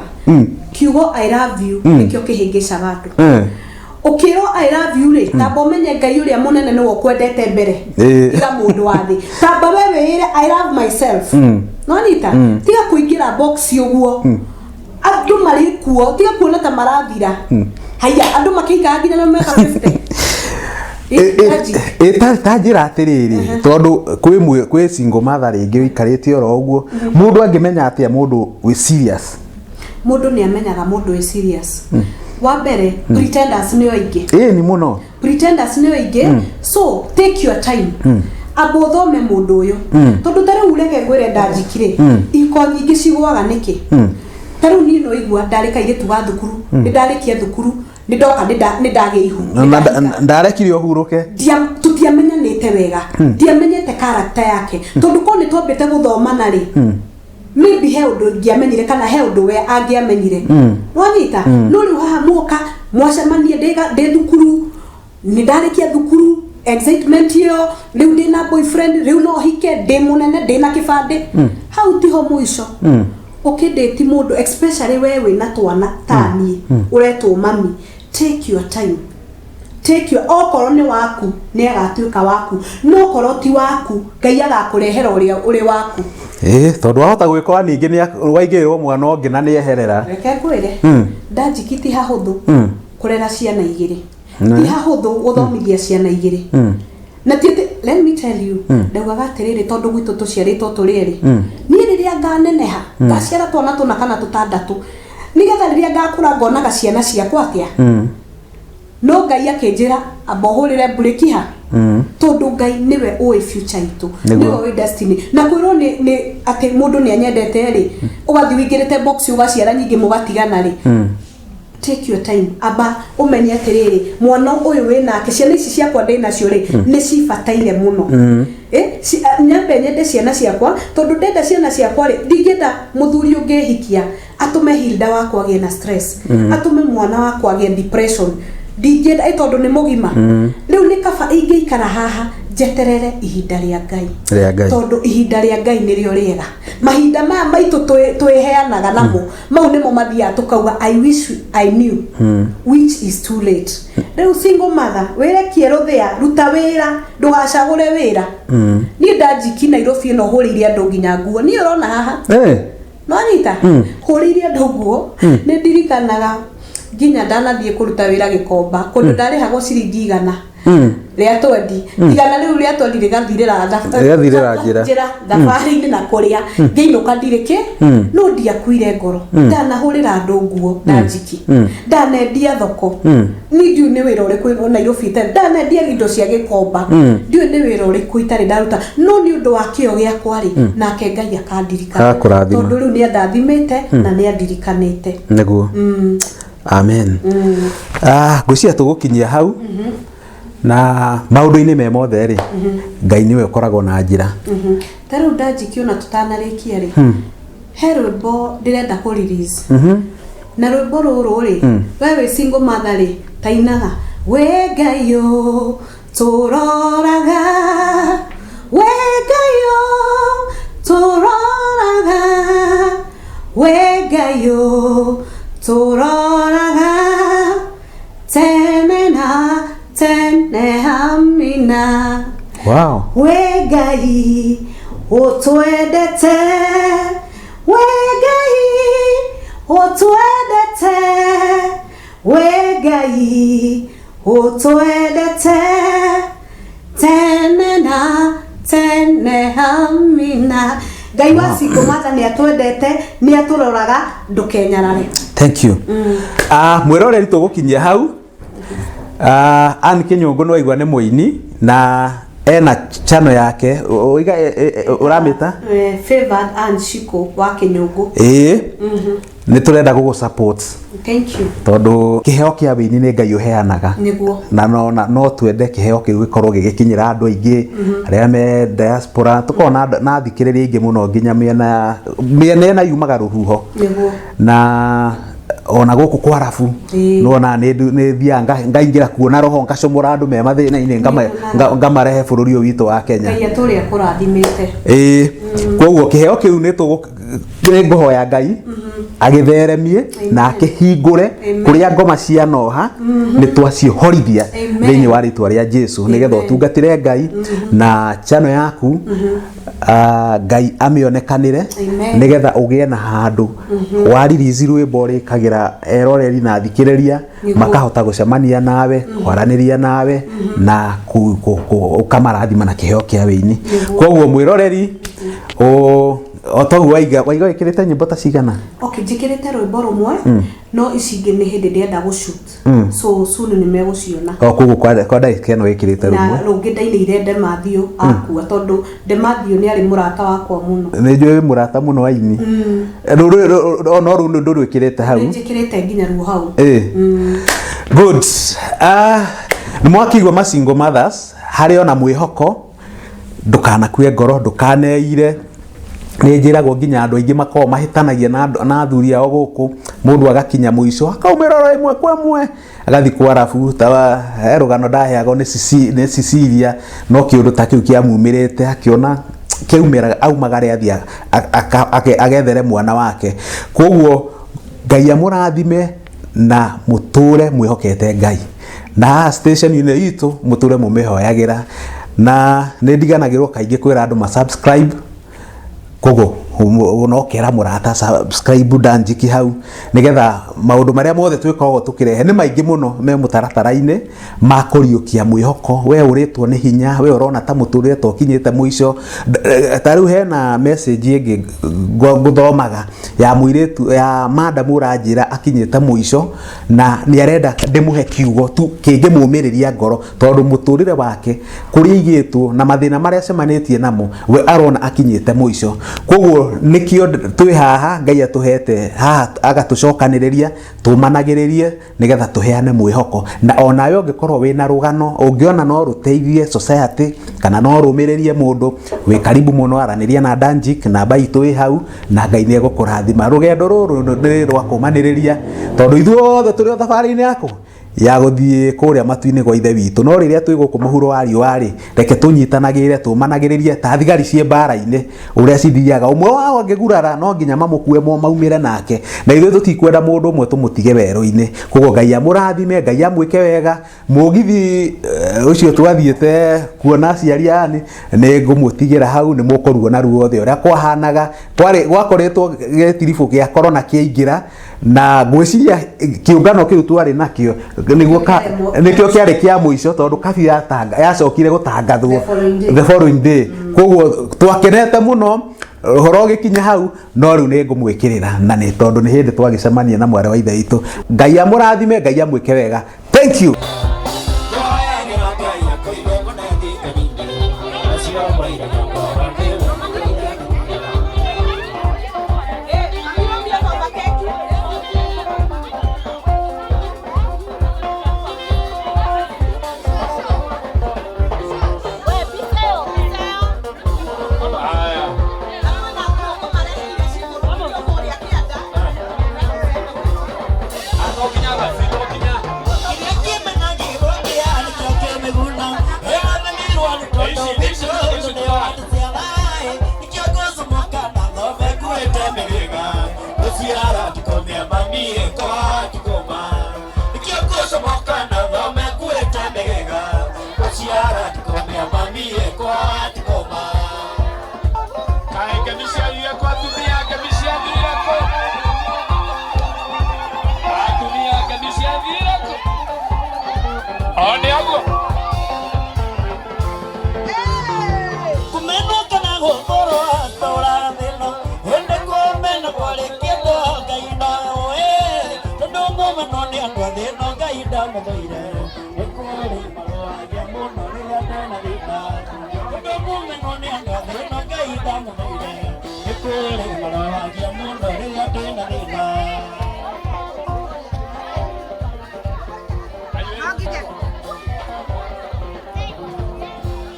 Kiugo "I love you" nĩkĩo kĩhĩngĩcaga andũ. Ũkĩrwo "I love you" rĩ, tamba ũmenye Ngai ũrĩa mũnene nĩwe ũkwendete mbere. Tiga mũndũ wa thĩ, tamba we wĩĩre, "I love myself." No nyita, tiga kũingĩra box ũguo. Andũ marĩ kuo, tiga kuona ta marathira. Haiya, andũ makĩikara nginya na mĩaka 50. Ĩ, Angie. Ta njĩra atĩrĩrĩ, tondũ kwĩ single mother rĩngĩ ũikarĩte oro ũguo, mũndũ angĩmenya atĩa mũndũ wĩ serious? Mũndũ nĩ amenyaga mũndũ wĩ serious. Wa mbere, pretenders nĩo aingĩ. Ĩĩ, ni mũno. Pretenders nĩo aingĩ, so take your time, amba ũthome mũndũ ũyũ, tondũ ta rĩu reke ngwĩre, ndanjikire iko nyingĩ cigũaga nĩkĩ. Ta rĩu niĩ no igua ndarĩ kairĩtu ga thukuru, nĩ ndarĩkia thukuru, nĩ ndoka, nĩ ndagĩa ihu, nĩ Na ndahika. Ndarekire ũhurũke. Tũtiamenyanĩte wega, ndiamenyete character yake, tondũ korwo nĩ twambĩte gũthomana rĩ, maybe he ũndũ ingĩamenyire kana he ũndũ we angĩamenyire. Wanyita? No rĩu haha muoka mwacemania ndĩ thukuru, nĩ ndarĩkia thukuru, excitement ĩyo, rĩu ndĩna boyfriend, rĩu no hike, ndĩ mũnene, ndĩna kĩbandĩ, hau tiho mũico. Ũkĩndĩti mũndũ, especially we wĩna twana ta niĩ ũretwo mami, take your time, take your, okorwo nĩ waku nĩ agatuĩka waku, no okorwo ti waku, Ngai agakũrehera ũrĩa ũrĩ waku. Ĩĩ, tondũ wahota gwĩkora ningĩ nĩ waigĩrĩrwo mwana ũngĩ na nĩ eherera. Reke ngwĩre, ndanjiki, ti hahũthũ kũrera ciana igĩrĩ, ti hahũthũ gũthomithia ciana igĩrĩ, na ti atĩ, let me tell you, ndaugaga atĩrĩrĩ, tondũ gwitũ tũciarĩtwo tũrĩ erĩ, niĩ rĩrĩa nganeneha ngaciara twana tũna kana tũtandatũ, nĩgetha rĩrĩa ngakũra ngonaga ciana ciakwa atĩa. No Ngai akĩnjĩra amba ũhũrĩre mburĩki ha, tondũ Ngai nĩwe ũĩ future itũ, nĩwe ũĩ destiny. Na kwĩrwo nĩ atĩ mũndũ nĩ anyendete rĩ, ũgathiĩ wĩingĩrĩte box, ũgaciara nyingĩ, mũgatigana rĩ, take your time, amba ũmenye atĩrĩrĩ, mwana ũyũ wĩ nake, ciana ici ciakwa ndĩ nacio rĩ, nĩ cibataire mũno. Nyambe nyende ciana ciakwa, tondũ ndenda ciana ciakwa rĩ, ndingĩenda mũthuri ũngĩhikia atũme Hilda wakwa agĩe na stress, atũme mwana wakwa agĩe depression. Ndingĩenda, tondũ nĩ mũgima rĩu, nĩ kaba ingĩikara haha njeterere ihinda rĩa Ngai. Rĩa Ngai. Tondũ ihinda rĩa Ngai nĩrĩo rĩega. Mahinda maya maitũ twĩheanaga namo, mau nĩmo mathiaga tũkauga, "I wish I knew," which is too late. Rĩu single mother, wĩrekie rũthĩa, ruta wĩra, ndũgacagũre wĩra. Niĩ ndanjiki Nairobi ĩno hũrĩire andũ nginya nguo, niĩ ũrona haha. Nonyita hũrĩire andũ nguo. Nĩ ndirikanaga nginya ndanathiĩ kũruta wĩra Gĩkomba, kũndũ ndarĩhagwo ciringi 120, 100 rĩu rĩa 20 rĩgathirĩra Rĩgathirĩra njĩra. Njĩra thabarĩ-inĩ na kũrĩa ngĩinũka ndirĩ kĩ, no ndiakuire ngoro. Ndanahũrĩra andũ nguo ndanjiki, ndanendia thoko, ni ndiũĩ nĩ wĩra ũrĩkũ Nairobi itarĩ ndanendia indo cia Gĩkomba, ndiũĩ nĩ wĩra ũrĩkũ itarĩ ndaruta, no nĩ ũndũ wa kĩo gĩakwa rĩ, nake Ngai akandirikana. Agakũrathima. Tondũ rĩu nĩ andathimĩte na nĩ andirikanĩte. Nĩguo, amen. Ngwĩciria tũgũkinyia hau, na maũndũ-inĩ me mothe rĩ, Ngai nĩwe ũkoragwo na njĩra. Ta rĩu ndanjiki, ona tũtanarĩkia rĩ, he rwĩmbo ndĩrenda kũ release, na rwĩmbo rũrũ rĩ, we wĩ single mother rĩ, tainaga, "We Ngai ũ tũroraga, we Ngai ũ tũroraga, we Ngai ũ tũroraga tene na tene, amina." We Ngai ũtwendete, we Ngai ũtwendete, we Ngai ũtwendete tene na tene, amina. Ngai wa single mother nĩ atwendete, nĩ atũroraga, ndũkenyarare. Thank you. Mwĩroreri, tũgũkinyia hau. Ann Kĩnyũngũ, nĩ waigua nĩ mũini na ena channel yake. Ũiga ũramĩta? Favored Ann Shiko wa Kĩnyũngũ. Ĩĩ, nĩ tũrenda gũgũ support. Thank you. Tondũ kĩheo kĩa wĩini nĩ Ngai ũheanaga. Na no twende kĩheo kĩu gĩkorwo gĩgĩkinyĩra andũ aingĩ arĩa me diaspora, tũkorwo na athikĩrĩria aingĩ mũno nginya mĩena ĩna yumaga rũhuho na ona gũkũ kwarabu. Nĩwona nĩ thiaga ngaingĩra kuo na roho, ngacomora andũ me mathĩna-inĩ, ngamarehe bũrũri ũyũ witũ wa Kenya. Ngai atũrĩa kũrathimĩte. Ĩĩ, koguo kĩheo kĩu nĩ tũgũ Nĩ ngũhoya Ngai agĩtheremie na akĩhingũre Amen. kũrĩa ngoma cianoha, nĩ twaciohorithia Amen. thĩinĩ wa rĩtwa rĩa Jesu, nĩgetha Amen. ũtungatĩre Ngai na channel yaku, Ngai amĩonekanĩre, Amen. nĩgetha ũgĩe na handũ wa release rwĩmbo rĩkagĩra eroreri na athikĩrĩria, makahota gũcemania nawe, kwaranĩria nawe na ũkamarathima na kĩheo kĩa wĩini. Koguo mwĩroreri, o toguo waiga waiga wĩkĩrĩte nyĩmbo ta cigana? Okay, njĩkĩrĩte rwĩmbo rũmwe, no ici ingĩ nĩ hĩndĩ ndĩrenda gũshoot, so soon nĩ megũciona. O koguo kwa ndagĩka ĩno wĩkĩrĩte Na rũmwe. rũngĩ ndainĩire Demathiũ akua, tondũ Demathiũ nĩ arĩ mũrata wakwa mũno. Nĩ njũĩ mũrata mũno aini no rũu ndũrwĩkĩrĩte hau? Nĩ njĩkĩrĩte nginya ruo hau. Ĩ, good. Nĩ mwakĩigua ma single mothers, harĩ ona mwĩhoko, ndũkanakue ngoro, ndũkaneire. Nĩ njĩragwo nginya andũ aingĩ makoragwo mahĩtanagia na athuri ao gũkũ, mũndũ agakinya mũico akaumĩra oro ĩmwe kwa ĩmwe agathiĩ kwa arabu. Ta he rũgano ndaheagwo nĩ Cecilia, no kĩũndũ ta kĩu kĩamumĩrĩte, akĩona kĩaumĩra aumagare athiĩ agethere mwana wake. Koguo Ngai amũrathime na mũtũre mwĩhokete Ngai, na haha station-inĩ itũ mũtũre mũmĩhoyagĩra, na nĩ ndiganagĩrwo kaingĩ kwĩra andũ ma subscribe. Koguo no kera mũrata subscribe Danjiki hau, nĩgetha maũndũ marĩa mothe twĩkoragwo tũkĩrehe nĩ maingĩ mũno me mũtaratara-inĩ ma kũriũkia mwĩhoko. We ũrĩtwo nĩ hinya, we ũrona ta mũtũrĩre ta ũkinyĩte mũico. Ta rĩu hena message ĩngĩ ngũthomaga ya mũirĩtu ya madam ũranjĩra akinyĩte mũico na nĩ arenda ndĩmũhe kiugo tu kĩngĩmũmĩrĩria ngoro, tondũ mũtũrĩre wake kũrĩa aigĩtwo na mathĩna marĩa acemanĩtie namo, we arona akinyĩte mũico. Koguo nĩkĩo twĩ haha, Ngai atũhete haha agatũcokanĩrĩria tũmanagĩrĩrie nĩgetha tũheane mwĩhoko. Na onawe ũngĩkorwo wĩna rũgano ũngĩona no rũteithie society kana no rũmĩrĩrie mũndũ wĩ karibu mũno, aranĩria na Danjik, namba itũ ĩ hau, na Ngai nĩ egũkũrathima. Rũgendo rũrũ nĩ rwa kũmanĩrĩria, tondũ ithuothe tũrĩ o thabarĩ-inĩ yaku ya gũthiĩ kũrĩa matu-inĩ gwa Ithe witũ. No rĩrĩa twĩ gũkũ mũhuro wa riũa rĩ, reke tũnyitanagĩre, tũmanagĩrĩrie ta thigari ciĩ mbara-inĩ ũrĩa cithiaga, ũmwe wao angĩgurara no nginya mamũkue mo maumĩre nake, na ithuĩ tũtikwenda mũndũ ũmwe tũmũtige werũ-inĩ. Koguo Ngai amũrathime, Ngai amwĩke wega. Mũgithi ũcio twathiĩte kuona aciari ani nĩ ngũmũtigĩra hau, nĩ mũkũruona ruothe ũrĩa kwahanaga. Kwarĩ gwakoretwo gĩtiribũ gĩa korona kĩaingĩra, na ngwĩciria kĩũngano kĩu twarĩ nakĩo nĩguo nĩkĩo kĩarĩ kĩa mũico, tondũ kabiũ yacokire gũtangathwo The following day. The following day. Koguo twakenete mũno ũhoro ũgĩkinya hau, no rĩu nĩ ngũmwĩkĩrĩra na nĩ tondũ nĩ hĩndĩ twagĩcemania na mwarĩ wa ithe witũ. Ngai amũrathime, Ngai amwĩke wega. Thank you. Tũhoyagĩra Ngai akũige mũnene kanini, acio moigaga ngoro nĩwe. Haya. To nginya basi, to nginya. Kaĩ ngemi ciathire kũ, atumia? Ngemi ciathire kũ, atumia? Ngemi ciathire kũ? O nĩ aguo. Kumenwo kana gũthũrwo atũra thĩno, ĩndĩ kũmena kwarĩ kĩndũ Ngai ndaũĩ, tondũ mũmenwo nĩ andũ a thĩno, Ngai ndamũthũire. Nĩ kũrĩ marũagia mũno rĩrĩa ndena thĩna, tondũ mũmenwo nĩ andũ a thĩno, Ngai ndamũthũire. Nĩ kũrĩ marũagia mũno rĩrĩa ndĩna thĩna.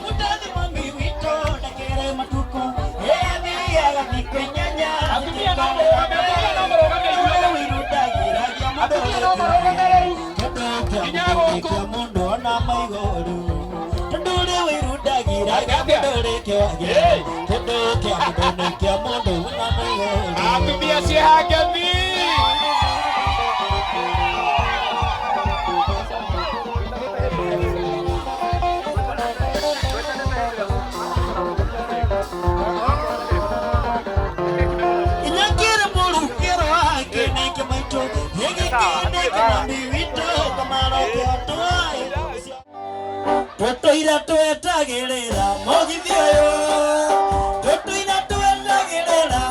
Mũtathi mami witũ ndakĩrĩ matukũ ĩathiaga thikũ 8. Atumia no mũrũgame, atumia no mũrũgame inyuothe. Atumia no mũrũgame rĩu. Nginya gũkũ. Mũndũ ona maigũrũ tondũ ũrĩa wĩrundagĩra. Atĩa? Mũndũ rĩkĩwagĩra. Hey. Kĩndũ kĩa mũndũ nĩ kĩa mũndũ na mũgũri. Atumia ciĩhangethi. Inyakĩrĩ mũrukĩro wake nĩkĩ maitũ gĩgĩkĩ nĩkĩ mami witũ kamarokĩ atwae tũtũire twetagĩrĩra mũgithi ũyũ tũtũire twetagĩrĩra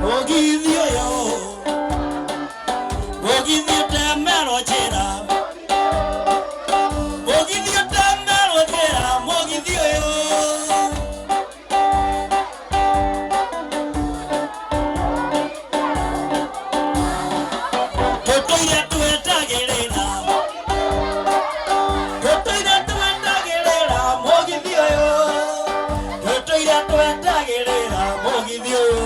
mũgithi ũyũ mũgithi ũtemerwo njĩra mũgithi ũtemerwo njĩra mũgithi ũyũ. Tũtũire twetagĩrĩra tũtũire twetagĩrĩra mũgithi ũyũ tũtũire twetagĩrĩra mũgithi ũyũ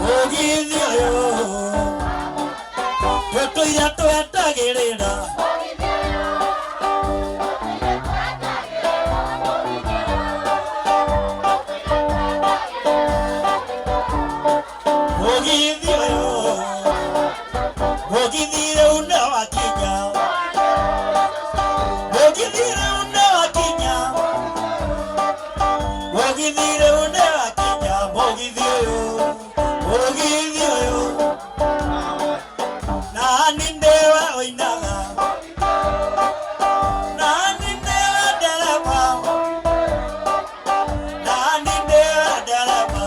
mũgithi ũyũ tũtũire twetagĩrĩra. Mũgithi ũyũ mũgithi rĩu nĩ wakinya mũgithi rĩu nĩ wakinya mũgithi rĩu nĩ wakinya mũgithi ũyũ mũgithi ũyũ nani nĩwe ũinaga nani nĩwe ndereba nani nĩwe ndereba.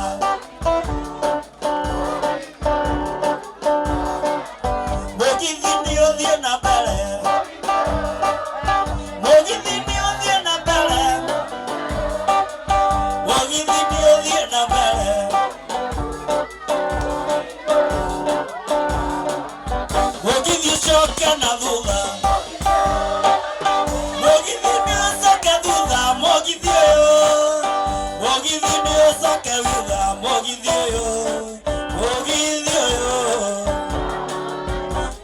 Mũgithi nĩ ũthiĩ na mbere mũgithi nĩ ũthiĩ na mbere mũgithi nĩ ũthiĩ na mbere mũgithi ũcoke na thutha mũgithi nĩ ũcoke thutha mũgithi ũyũ mũgithi nĩ ũcoke thutha mũgithi ũyũ mũgithi ũyũ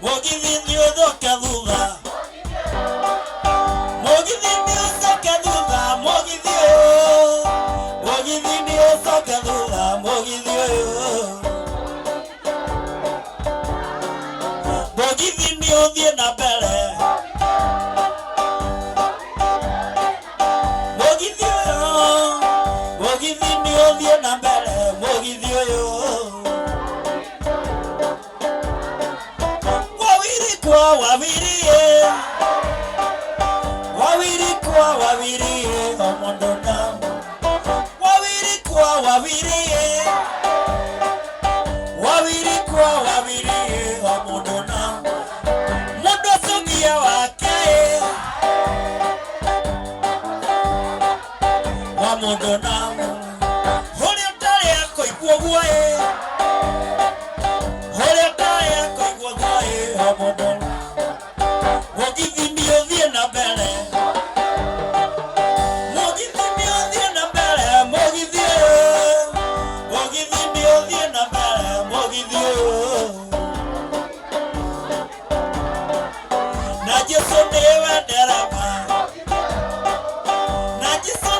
mũgithi nĩ ũcoke thutha mũgithi nĩ ũcoke thutha mũgithi ũyũ mũgithi nĩ ũcoke thutha mũgithi ũyũ mũgithi nĩ ũthiĩ na mbere mũgithi ũyũ mũgithi nĩ ũthiĩ na mbere mũgithi ũyũ. Wawiri kwa wawiri ye wawiri kwa wawiri ye omondo na wawiri kwa wawiri ye wawiri kwa wawiri ye omondo na mundu sugia wake ye wa mundu na huria utari akoigua guo ye huria utari akoigua guo ye omondo. Mũgithi nĩ ũthiĩ na mbere mũgithi nĩ ũthiĩ na mbere mũgithi ũyũ mũgithi nĩ ũthiĩ na mbere mũgithi ũyũ na Jesũ nĩwe ndereba na Jesũ